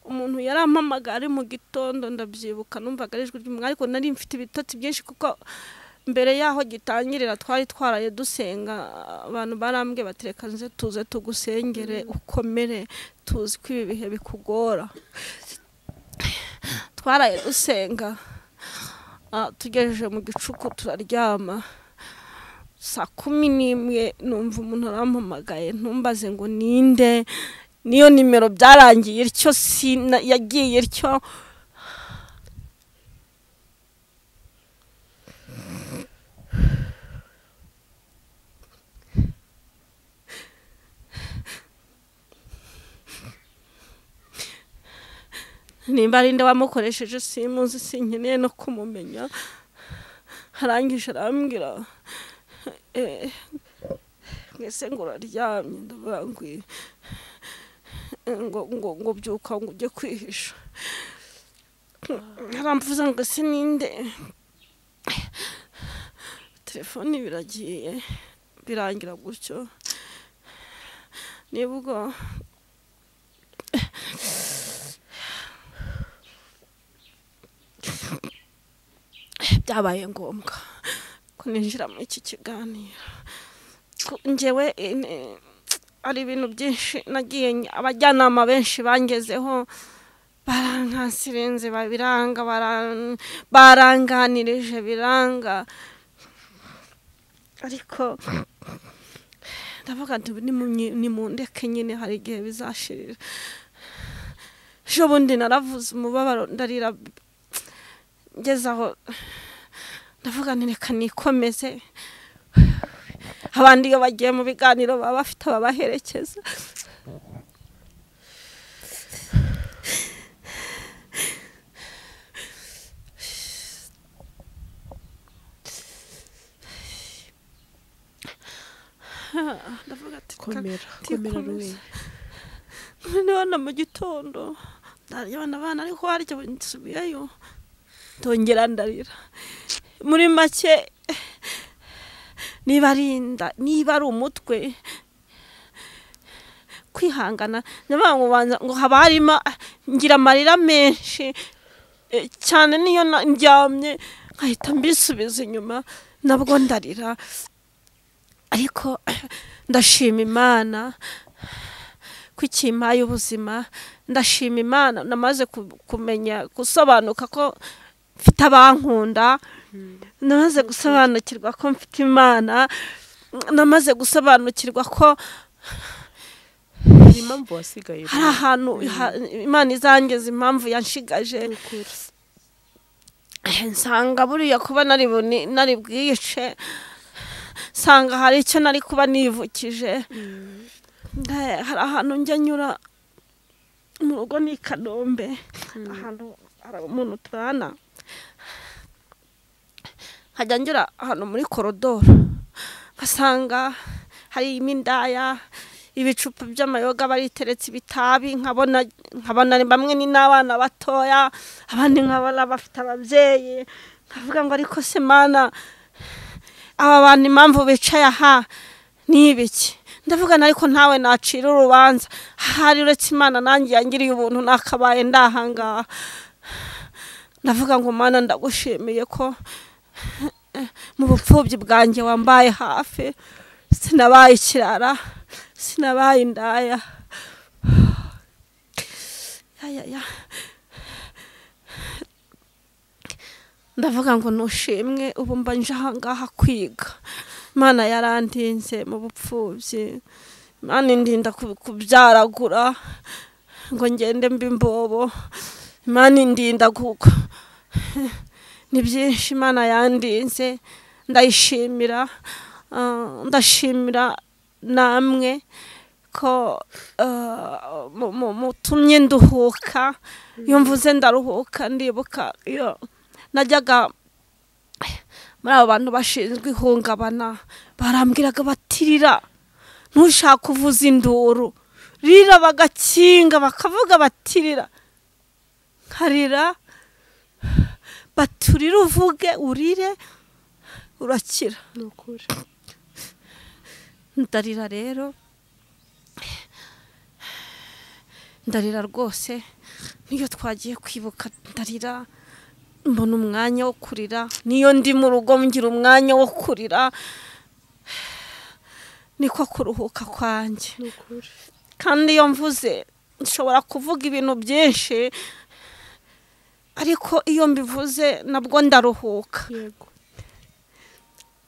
umuntu yarampamagara ari mu gitondo, ndabyibuka numvaga ari ijwi ry'umuntu, ariko nari mfite ibitotsi byinshi kuko mbere yaho gitangirira twari twaraye dusenga. Abantu barambwe batereka nze tuze tugusengere ukomere, tuzi ko ibi bihe bikugora. Twaraye dusenga, tugejeje mu gicuku turaryama. Saa 11 numva umuntu arampamagaye, ntumbaze ngo ninde, niyo nimero byarangiye ityo, yagiye ityo. Nimba ari nde wamukoresheje simuzi, sinkeneye no kumumenya. Arangije arambwira mwese ngo uraryamye, ndavuga ngo ngo ngo byuka ngo ujye kwihisha. Aramvuza ngo sininde, telefoni biragiye birangira gutyo. Nibwo byabaye ngombwa ko ninjira muri iki kiganiro. Njyewe ari ibintu byinshi nagiye, abajyanama benshi bangezeho barankansirenze, babiranga, baranganirije biranga, ariko ndavuga nti nimundeke nyine, hari igihe bizashirira. Ejo bundi naravuze umubabaro ndarira, ngeze aho ndavuga nti reka nikomeze. Abandi iyo bagiye mu biganiro baba bafite ababaherekeza. Ndavuga ati komera komera ruwe. Noneho mu gitondo ndaryama abana, ariko harya nsubiyeyo ndongera ndarira. Muri make niba ari inda, niba ari umutwe, kwihangana ndavuga ngo haba harimo, ngira amarira menshi cyane, niyo ndyamye nkahita mbisubiza inyuma nabwo ndarira. Ariko ndashima Imana ko ikimpaye ubuzima, ndashima Imana namaze kumenya gusobanuka ko mfite abankunda, namaze gusobanukirwa ko mfite Imana, namaze gusobanukirwa ko impamvu wasigaye hari ahantu Imana izangeza, impamvu yanshigaje. Nsanga buriya kuba nari bwice, nsanga hari icyo nari kuba nivukije. Hari ahantu njya nyura mu rugo ni Kanombe, ahantu hari umuntu tubana, nkajya ngera ahantu muri korodoro ngasanga hari imindaya, ibicupa by'amayoga bariteretse, ibitabi, nkabona bamwe ni n'abana batoya, abandi nkabona bafite ababyeyi. Nkavuga ngo ariko se Mana, aba bantu impamvu bicaye aha ni ibiki? Ndavuga ariko ntawe nacira urubanza, ahari uretse Imana nanjye yangiriye ubuntu nakabaye ndahangaha. Ndavuga ngo Mana ndagushimiye ko mu bupfubyi bwanjye wambaye hafi, sinabaye ikirara, sinabaye indaya. Ndavuga ngo nushimwe, ubu mba nje ahangaha kwiga, Imana yarandinze mu bupfubyi, Imana indinda kubyaragura ngo ngende mbe imbobo, Imana indinda kuko ni byinshi Imana yandinze, ndayishimira. Ndashimira namwe ko mutumye nduhuka. Iyo mvuze ndaruhuka, ndibuka iyo najyaga muri abo bantu bashinzwe ihungabana, barambwiraga batirira ntushaka kuvuza induru, rira bagakinga bakavuga batirira, nkarira baturira uvuge urire urakira. Nukuri ndarira rero, ndarira rwose. Niyo twagiye kwibuka ndarira, mbona umwanya wo kurira. Niyo ndi mu rugo ngira umwanya wo kurira, niko kuruhuka kwanjye. Nukuri Kandi iyo mvuze nshobora kuvuga ibintu byinshi, ariko iyo mbivuze nabwo ndaruhuka. Yego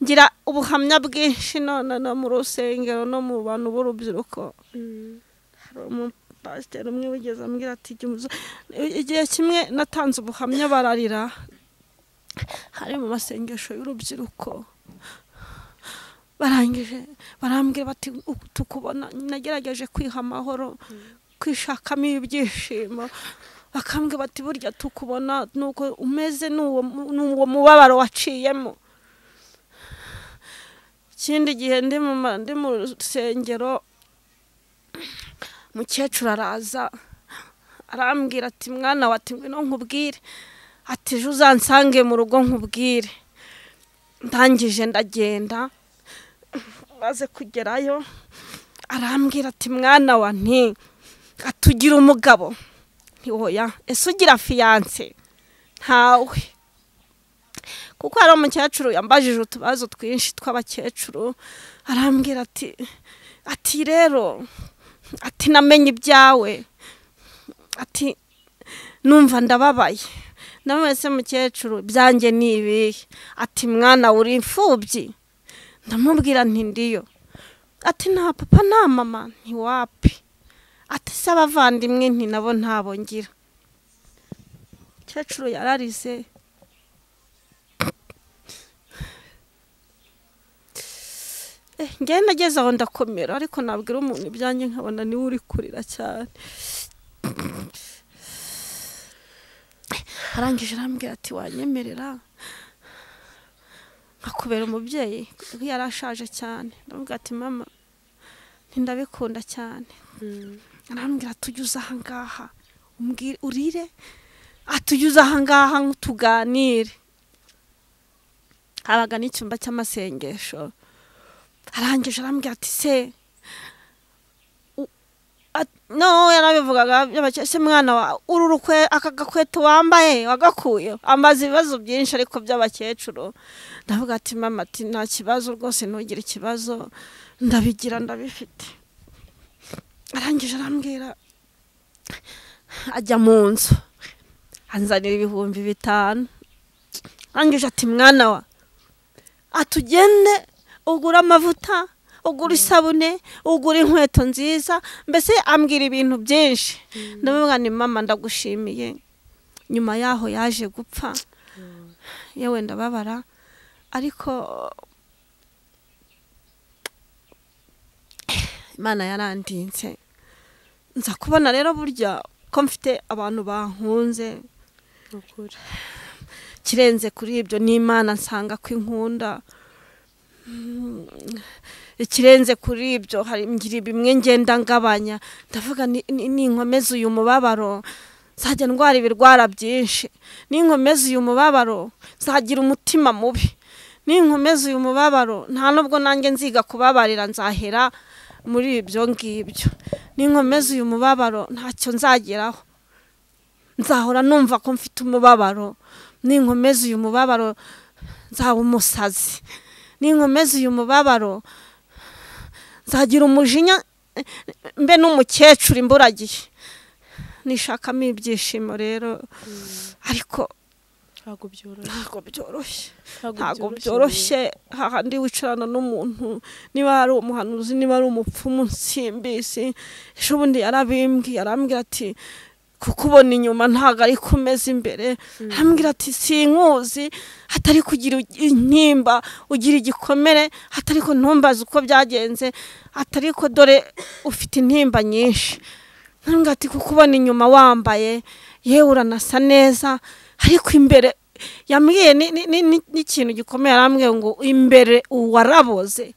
Ngira ubuhamya bwinshi none no mu rusengero no mu bantu b'urubyiruko. Hari umupasiteri umwe wigeze ambwira ati igihe kimwe natanze ubuhamya bararira, hari mu masengesho y'urubyiruko, barangije barambwira bati tukubona nagerageje kwiha amahoro, kwishakamo ibyishimo, bakambwira bati burya tukubona nuko umeze n'uwo mubabaro waciyemo. Ikindi gihe ndi mu rusengero, mukecuru araza arambwira ati mwana wa, ati ngwino nkubwire, ati ejo uzansange mu rugo nkubwire. Ndangije ndagenda, maze kugerayo arambwira ati mwana wa, nti atugira umugabo, nti oya, ese ugira fiyanse? Ntawe. Kuko hari umukecuru yambajije utubazo twinshi tw'abakecuru, arambwira ati rero, ati namenye ibyawe, ati numva ndababaye. Ndamubwira mukecuru byanjye ni ibihe? Ati mwana uri imfubyi? Ndamubwira nti ndiyo. Ati nta papa nta mama? Nti wapi. Ati se abavandimwe? Nti nabo ntabo ngira. Mukecuru yararize. Njye nageze aho ndakomera, ariko nabwira umuntu ibyanjye nkabona niwe uri kurira cyane. Arangije arambwira ati wanyemerera nkakubera umubyeyi, kuko yari ashaje cyane. Ndamubwira ati mama ndabikunda cyane. Arambwira ati ujye aha ngaha umbwire urire, ati ujye aha ngaha tuganire. Habaga n'icyumba cy'amasengesho. Arangije arambwira ati se no yarabivugaga se mwana wa uru rukwe aka gakweto wambaye wagakuye? Ambaza ibibazo byinshi ariko by'abakecuru. Ndavuga ati mama, ati nta kibazo rwose, ntugire ikibazo, ndabigira ndabifite. Arangije arambwira ajya mu nzu anzanira 5000. Arangije ati mwana wa, atugende ugura amavuta, ugura isabune, ugura inkweto nziza, mbese ambwira ibintu byinshi. Ndamubwira ni mama ndagushimiye. Nyuma yaho yaje gupfa, yewe ndababara, ariko Imana yarandinze. Nza kubona rero burya ko mfite abantu bankunze. Nukuri Kirenze kuri ibyo n'Imana nsanga ko inkunda. Ikirenze kuri ibyo hari ngira bimwe ngenda ngabanya, ndavuga ninkomeza uyu mubabaro nzajya ndwara ibirwara byinshi, ninkomeza uyu mubabaro nzagira umutima mubi, ninkomeza uyu mubabaro nta nubwo nanjye nziga kubabarira, nzahera muri ibyo ngibyo, ninkomeza uyu mubabaro ntacyo nzageraho, nzahora numva ko mfite umubabaro, ninkomeza uyu mubabaro nzaba umusazi, ninkomeza uyu mubabaro nzagira umujinya mbe n'umukecuru imburagihe. Nishakamo ibyishimo rero, ariko Ntabwo byoroshye, ntabwo byoroshye. Hahandi wicarana n'umuntu, niba ari umuhanuzi, niba ari umupfumu, nsimbisi. Ejo bundi yarabimbwiye, arambwira ati kukubona inyuma ntabwo ari kumeza imbere. Arambwira ati sinkuzi, hatari kugira intimba, ugira igikomere, hatari ko ntumbaze uko byagenze, hatari ko dore ufite intimba nyinshi. Arambwira ati kukubona inyuma wambaye yewe uranasa neza, ariko imbere yambwiye n'ikintu gikomeye. Arambwiye ngo imbere uwaraboze,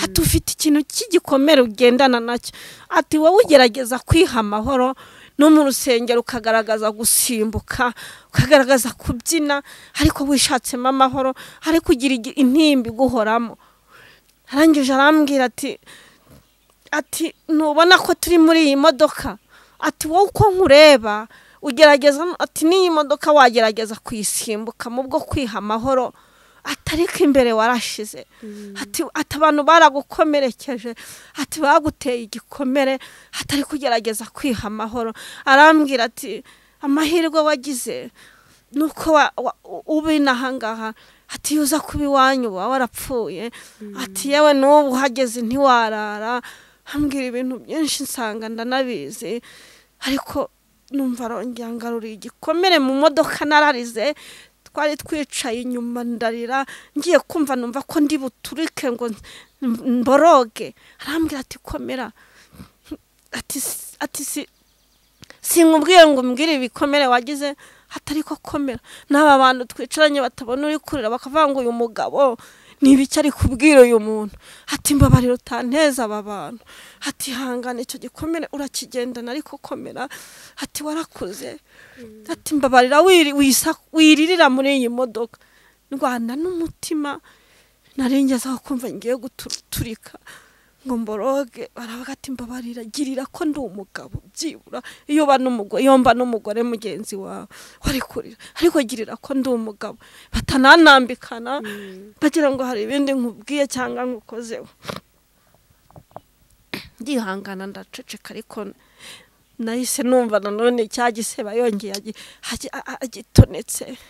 ati ufite ikintu cy'igikomere ugendana nacyo, ati wowe ugerageza kwiha amahoro no mu rusengero ukagaragaza gusimbuka, ukagaragaza kubyina, ariko wishatsemo amahoro, ariko ugira intimba iguhoramo. Arangije arambwira ati ntubona ko turi muri iyi modoka, ati wowe uko nkureba ugerageza, ati n'iyi modoka wagerageza kuyisimbuka mu bwo kwiha amahoro, atariko imbere warashize. Ati abantu baragukomerekeje, ati baguteye igikomere, atari kugerageza kwiha amahoro. Arambwira ati amahirwe wagize nuko ubi nahangaha, ati uza kuba iwanyu uba warapfuye, ati yewe n'ubu uhageze ntiwarara. Ambwira ibintu byinshi nsanga ndanabizi, ariko numva arongera ngaruriye igikomere mu modoka nararize. Twari twicaye inyuma ndarira, ngiye kumva numva ko ndi buturike ngo mboroge. Arambwira ati komera, ati sinkubwiye ngo umbwire ibikomere wagize, atari ko komera. N'aba bantu twicaranye batabona uri kurira bakavuga ngo uyu mugabo ni ibiki ari kubwira uyu muntu, ati mbabarira utanteza aba bantu, ati hangana icyo gikomere urakigendana ariko komera, ati warakuze, ati mbabarira wiririra muri iyi modoka. Ndwana n'umutima naringezaho kumva ngiye guturika ngo mboroge. Baravuga ati mbabarira, girira ko ndi umugabo, byibura iyo ba n'umugore, iyo mba n'umugore mugenzi wawe wari kurira, ariko girira ko ndi umugabo. Batananambikana bagira ngo hari ibindi nkubwiye cyangwa nkukozeho. Ndihangana ndaceceka, ariko nahise numva nanone cya giseba yongeye agitonetse.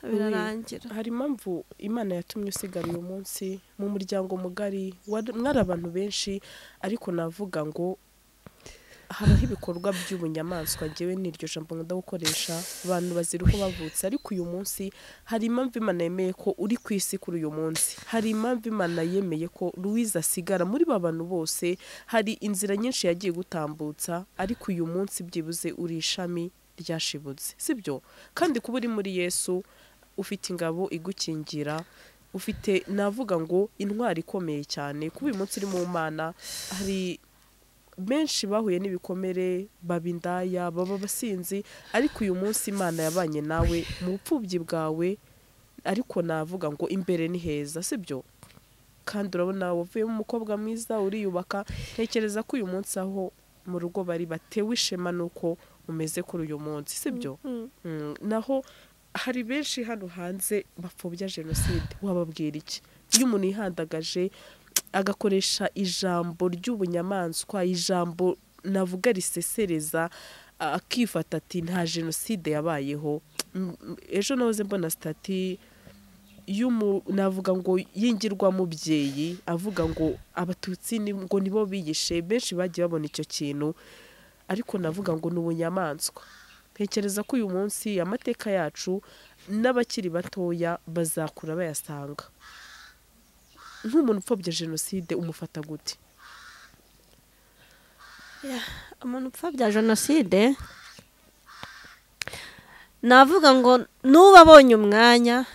Birarangira. Hari impamvu Imana yatumye usigara uyu munsi mu muryango mugari, mwari abantu benshi, ariko navuga ngo habaho ibikorwa by'ubunyamaswa. Njyewe n'iryo jambo nkunda gukoresha, abantu bazira uko bavutse, ariko uyu munsi hari impamvu Imana yemeye ko uri ku isi kuri uyu munsi. Hari impamvu Imana yemeye ko Louise asigara muri ba bantu bose. Hari inzira nyinshi yagiye gutambutsa, ariko uyu munsi byibuze uri ishami ryashibutse, sibyo? Kandi kuba uri muri Yesu ufite ingabo igukingira, ufite navuga ngo intwari ikomeye cyane. Kuba uyu munsi uri mu Mana, hari benshi bahuye n'ibikomere, baba indaya, baba abasinzi, ariko uyu munsi Imana yabanye nawe mu bupfubyi bwawe, ariko navuga ngo imbere ni heza, sibyo? Kandi urabona wavuyemo umukobwa mwiza, uriyubaka. Ntekereza ko uyu munsi aho mu rugo bari batewe ishema nuko umeze kuri uyu munsi, sibyo? Naho hari benshi hano hanze bapfobya jenoside, wababwira iki? Iyo umuntu yihandagaje agakoresha ijambo ry'ubunyamaswa, ijambo navuga risesereza, akifata ati nta jenoside yabayeho. Ejo nahoze mbona stati navuga ngo yingirwa mubyeyi avuga ngo abatutsi ngo nibo biyishe. Benshi bagiye babona icyo kintu, ariko navuga ngo ni ubunyamaswa. Ntekereza ko uyu munsi amateka yacu n'abakiri batoya bazakura bayasanga. Nk'umuntu upfobya jenoside umufata gute? Umuntu upfobya jenoside navuga ngo nuba abonye umwanya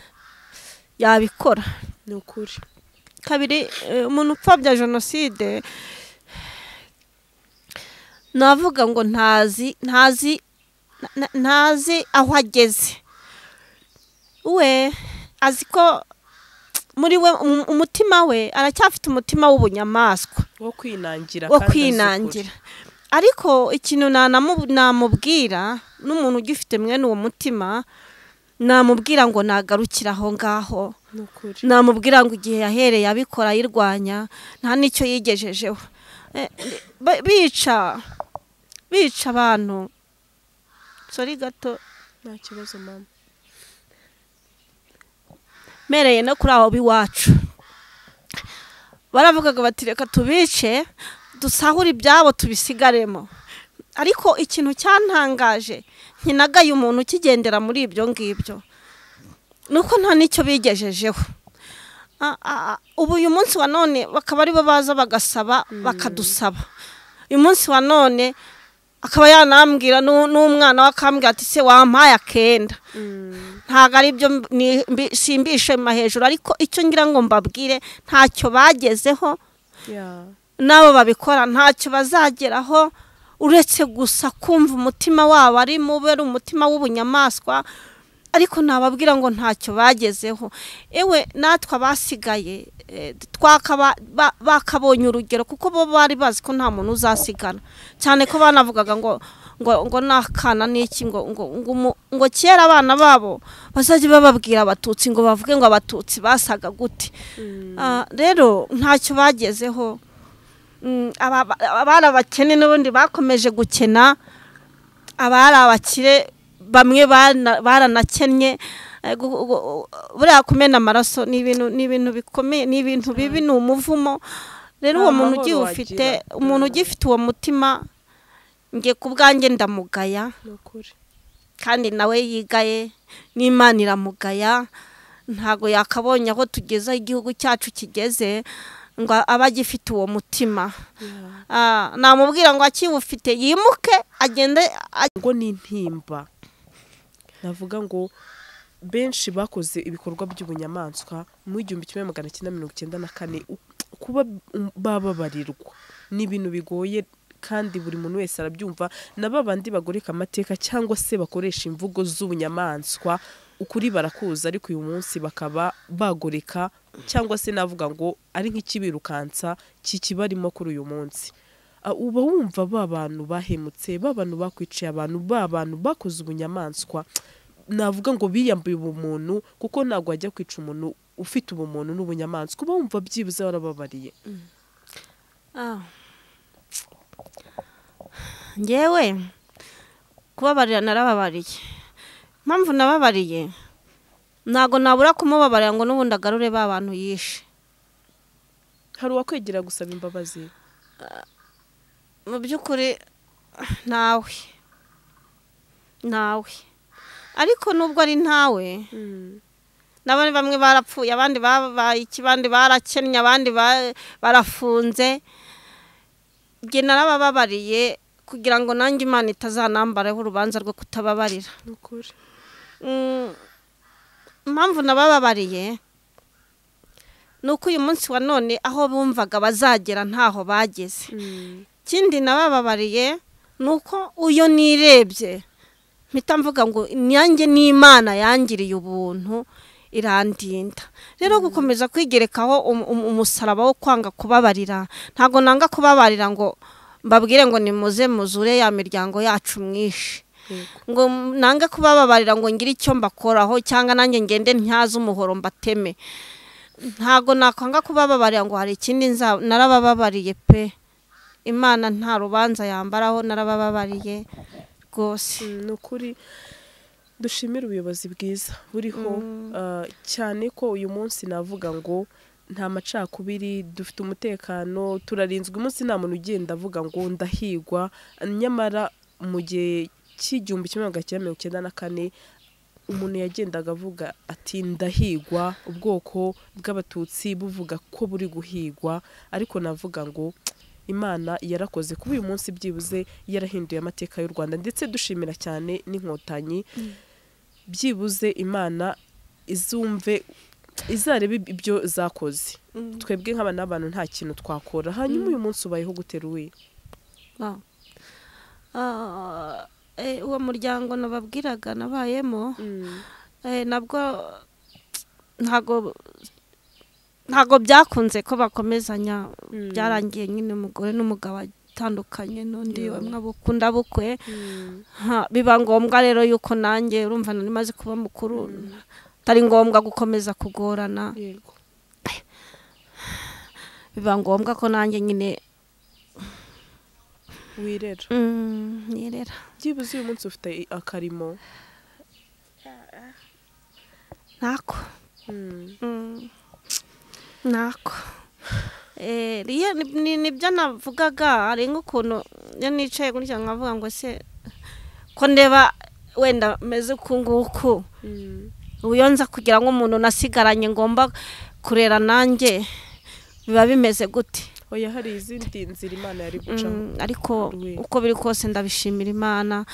yabikora, ni ukuri. Kabiri, umuntu upfobya jenoside navuga ngo ntazi aho ageze. We azi ko muri we umutima we aracyafite umutima w'ubunyamaswa wo kwinangira, wo kwinangira. Ariko ikintu namubwira n'umuntu ugifite mwene uwo mutima, namubwira ngo nagarukira aho ngaho. Namubwira ngo igihe yahereye abikora ayirwanya nta nicyo yigejejeho. Bica abantu, Sorry gato. Nta kibazo mama. Mereye no kuri aho biwacu baravugaga bati reka tubice dusahura ibyabo tubisigaremo. Ariko ikintu cyantangaje nkinagaye umuntu ukigendera muri ibyo ngibyo nuko nta nicyo bigejejeho. Ubu uyu munsi wa none bakaba aribo baza bagasaba bakadusaba. Uyu munsi wa none akaba yanambwira n'umwana we akambwira ati se wampaye akenda. Ntago ari byo simbishema hejuru, ariko icyo ngira ngo mbabwire ntacyo bagezeho, nabo babikora ntacyo bazageraho, uretse gusa kumva umutima wabo ari mube, ari umutima w'ubunyamaswa. Ariko nababwira ngo ntacyo bagezeho. Ewe natwe abasigaye bakabonye urugero, kuko bo bari bazi ko nta muntu uzasigana, cyane ko banavugaga ngo ngo ngo nakana n'iki, ngo ngo ngo kera abana babo bazajya bababwira abatutsi ngo bavuge ngo abatutsi basaga gute. Rero ntacyo bagezeho. Abari abakene n'ubundi bakomeje gukena, abari abakire bamwe baranakennye. Buriya kumena amaraso ni ibintu bikomeye, ni ibintu bibi, ni umuvumo. Rero uwo muntu ugifite, umuntu ugifite uwo mutima, nge ku bwanjye ndamugaya, kandi nawe yigaye n'Imana iramugaya. Ntago yakabonye aho tugeze, igihugu cyacu kigeze, ngo aba agifite uwo mutima. Namubwira ngo akiwufite yimuke agende. Ngo ni intimba navuga ngo benshi bakoze ibikorwa by'ubunyamaswa mu 1994, kuba bababarirwa ni ibintu bigoye, kandi buri muntu wese arabyumva. Na babandi bagoreka amateka cyangwa se bakoresha imvugo z'ubunyamaswa, ukuri barakuza, ariko uyu munsi bakaba bagoreka cyangwa se navuga ngo ari nk'ikibirukansa kikibarimo kuri uyu munsi. Uba wumva ba bantu bahemutse, ba bantu bakwiciye abantu, ba bantu bakoze ubunyamaswa, navuga ngo biyambuye ubumuntu, kuko ntabwo wajya kwica umuntu ufite ubumuntu n'ubunyamaswa. Uba wumva byibuze warababariye. Ngewe kubabarira narababariye. Impamvu nababariye, ntago nabura kumubabarira ngo n'ubundi agarure ba bantu yishe. Hari uwakwegera gusaba imbabazi? Mu by'ukuri ntawe, ntawe. Ariko nubwo ari ntawe, n'abandi bamwe barapfuye, abandi babaye iki, abandi barakennye, abandi barafunze. Nge narabababariye kugira ngo nanjye Imana itazanambaraho urubanza rwo kutababarira. Impamvu nabababariye nuko uyu munsi wa none aho bumvaga bazagera ntaho bageze. Ikindi nabababariye nuko uyo nirebye mpita mvuga ngo nanjye n'Imana yangiriye ubuntu irandinda. Rero gukomeza kwigerekaho umusaraba wo kwanga kubabarira, ntago nanga kubabarira ngo mbabwire ngo nimuze muzure ya miryango yacu mwishe, ngo nange kubababarira ngo ngire icyo mbakoraho cyangwa nanjye ngende ntyaze umuhoro mbateme. Ntago nakwanga kubababarira ngo hari ikindi narabababariye pe. Imana nta rubanza yambaraho, narabababariye rwose. Ni ukuri dushimira ubuyobozi bwiza buriho, cyane ko uyu munsi navuga ngo nta macakubiri, dufite umutekano, turarinzwe. Umunsi nta muntu ugenda avuga ngo ndahigwa. Nyamara mu gihe cy'1994 umuntu yagendaga avuga ati ndahigwa, ubwoko bw'abatutsi buvuga ko buri guhigwa. Ariko navuga ngo Imana yarakoze kuba uyu munsi byibuze yarahinduye amateka y'u Rwanda, ndetse dushimira cyane n'inkotanyi. Byibuze Imana izumve, izarebe ibyo zakoze. Twebwe nk'abana n'abantu nta kintu twakora. Hanyuma uyu munsi ubayeho gutera uwe? Uwo muryango nababwiraga nabayemo, nabwo ntago byakunze ko bakomezanya. Byarangiye nyine umugore n'umugabo atandukanye, n'undi bamwe bukunda bukwe. Biba ngombwa rero yuko nanjye urumva nari maze kuba mukuru, atari ngombwa gukomeza kugorana. Biba ngombwa ko nanjye nyine Wirera. Nirera. Byibuze uyu munsi ufite akarimo? Ntako. Ntako. Nibyo navugaga, hari nk'ukuntu iyo nicaye gutya nkavuga ngo se ko ndeba wenda meze uku nguku, ubu nza kugira ngo umuntu nasigaranye ngomba kurera nanjye biba bimeze gute? Oya, hari izindi nzira Imana yari gucaho. Ariko uko biri kose ndabishimira Imana.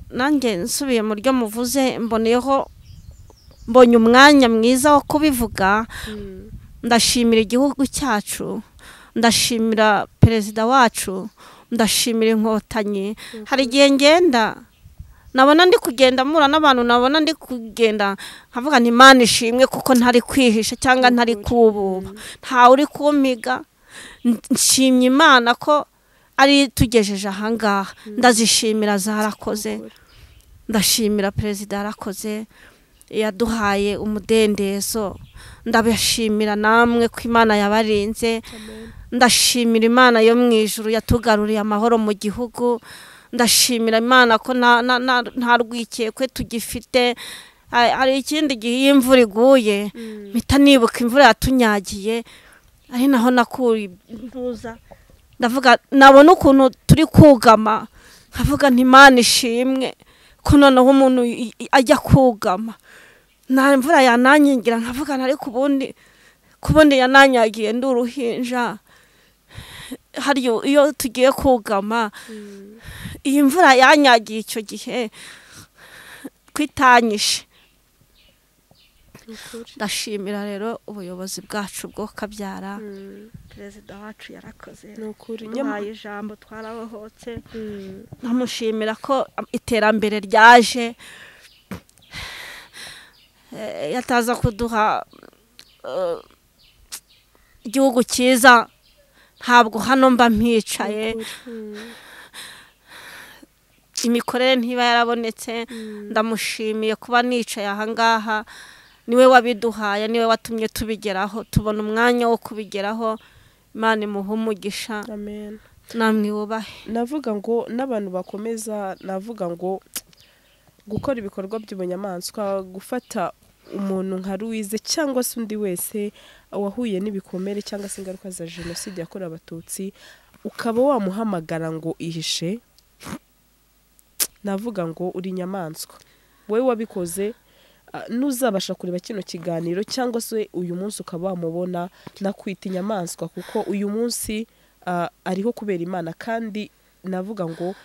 Nanjye nsubiye mu ryo muvuze, mboneyeho mbonye umwanya mwiza wo kubivuga. Ndashimira igihugu cyacu, ndashimira perezida wacu, ndashimira Inkotanyi. Hari igihe ngenda nabona ndi kugenda mura n'abantu, nabona ndi kugenda nkavuga nti Imana ishimwe kuko ntari kwihisha cyangwa ntari kububa, ntawe uri kumpiga. Nshimye Imana ko ari tugejeje ahangaha, ndazishimira zarakoze. Ndashimira perezida yarakoze, yaduhaye umudendezo. Ndabashimira namwe ko Imana yabarinze. Ndashimira Imana yo mu ijuru yatugaruriye amahoro mu gihugu. Ndashimira Imana ko nta rwikekwe tugifite. Hari ikindi gihe iyo imvura iguye mpita nibuka imvura yatunyagiye, ari naho nakuye impuza, ndavuga nabona ukuntu turi kugama nkavuga nti Imana ishimwe ko noneho umuntu ajya kugama, nta imvura yanankingira nkavuga ariko ubundi yananyagiye ndi uruhinja. Hari iyo tugiye kugama iyi mvura yanyagiye icyo gihe kwitanyishe. Ndashimira rero ubuyobozi bwacu bwo kabyara, perezida wacu yarakoze, duhaye ijambo twarabohotse. Ndamushimira ko iterambere ryaje, yataza kuduha igihugu cyiza ntabwo hano mba mpicaye, imikorere ntiba yarabonetse. Ndamushimiye kuba nicaye ahangaha, niwe wabiduhaye, niwe watumye tubigeraho, tubona umwanya wo kubigeraho. Imana imuhe umugisha. Amen. Namwe wubahe. Navuga ngo n'abantu bakomeza, navuga ngo gukora ibikorwa by'ubunyamaswa, gufata umuntu nka Louise cyangwa se undi wese wahuye n'ibikomere cyangwa se ingaruka za jenoside yakorewe Abatutsi, ukaba wamuhamagara ngo ihishe, navuga ngo uri inyamaswa. Wowe wabikoze, nuzabasha kureba kino kiganiro cyangwa se uyu munsi ukaba wamubona, nakwita inyamaswa kuko uyu munsi ariho kubera Imana. Kandi navuga ngo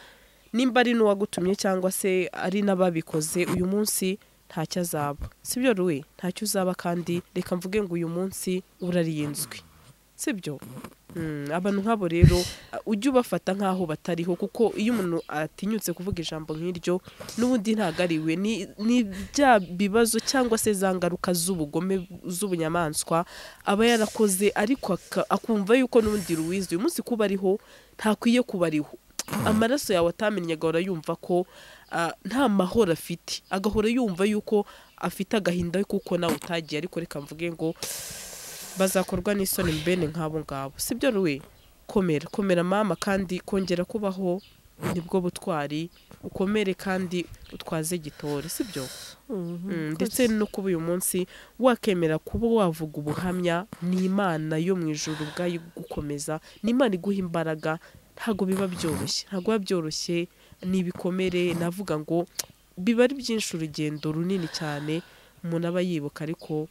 nimba ari n'uwagutumye cyangwa se ari n'ababikoze, uyu munsi ntacyo azaba. Sibyo Louis? Ntacyo uzaba. Kandi reka mvuge ngo uyu munsi urarinzwe, sibyo? Abantu nk'abo rero ujye ubafata nk'aho batariho, kuko iyo umuntu atinyutse kuvuga ijambo nk'iryo n'ubundi ntabwo ari we, ni bya bibazo cyangwa se za ngaruka z'ubugome z'ubunyamaswa aba yarakoze, ariko akumva yuko n'ubundi Louise uyu munsi kuba ariho ntakwiye kuba ariho. Amaraso yawe atamenye agahora yumva ko nta mahoro afite, agahora yumva yuko afite agahinda kuko nawe utagiye. Ariko reka mvuge ngo bazakorwa n'isoni mbene nk'abo ngabo, sibyo Louis? Komera, komera mama, kandi kongera kubaho nibwo butwari. Ukomere kandi utwaze gitore, sibyo? Ndetse no kuba uyu munsi wakemera kuba wavuga ubuhamya, ni Imana yo mu ijuru ubwayo igukomeza, ni Imana iguha imbaraga. Ntabwo biba byoroshye, ntabwo biba byoroshye, ni ibikomere, navuga ngo biba ari byinshi, urugendo runini cyane umuntu aba yibuka. Ariko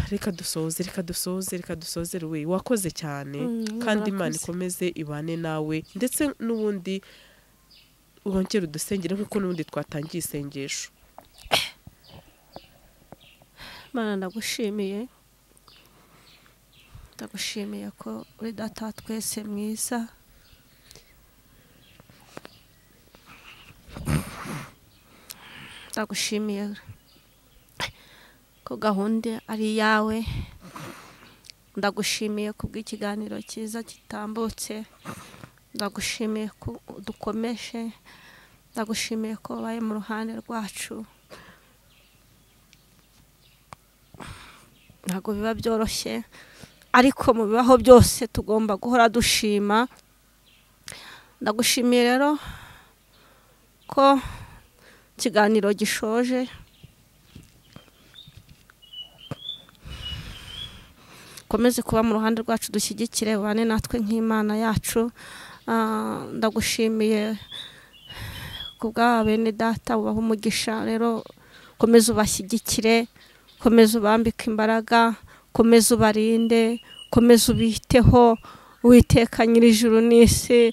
reka dusoze, reka dusoze, reka dusoze. Louis, wakoze cyane, kandi Imana ikomeze ibane nawe, ndetse n'ubundi wongere udusengere nk'uko n'ubundi twatangiye isengesho. Imana ndagushimiye, ndagushimiye ko uri data twese mwiza. Ndagushimiye ko gahunda ari iyawe, ndagushimiye kubw'ikiganiro cyiza gitambutse, ndagushimiye ko dukomeje, ndagushimiye ko wabaye mu ruhande rwacu. Ntabwo biba byoroshye, ariko mu bibaho byose tugomba guhora dushima. Ndagushimiye rero ko ikiganiro gishoje. Komeze kuba mu ruhande rwacu, dushyigikire, ubane natwe nk'Imana yacu. Ndagushimiye kubwa bene data, ubaha umugisha. Rero komeza ubashyigikire, komeza ubambike imbaraga, komeza ubarinde, komeza ubiteho. Uwiteka nyir'ijuru n'isi,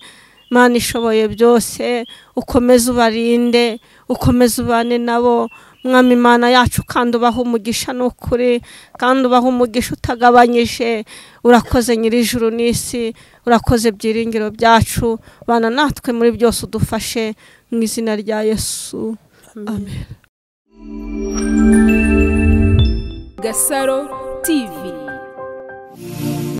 Mana ishoboye byose, ukomeze ubarinde, ukomeze ubane nabo. Mwami Imana yacu, kandi ubaha umugisha n'ukuri, kandi ubaha umugisha utagabanyije. Urakoze nyir'ijuru n'isi, urakoze byiringiro byacu. Bana natwe muri byose, udufashe mu izina rya Yesu, amen. Gasaro TV.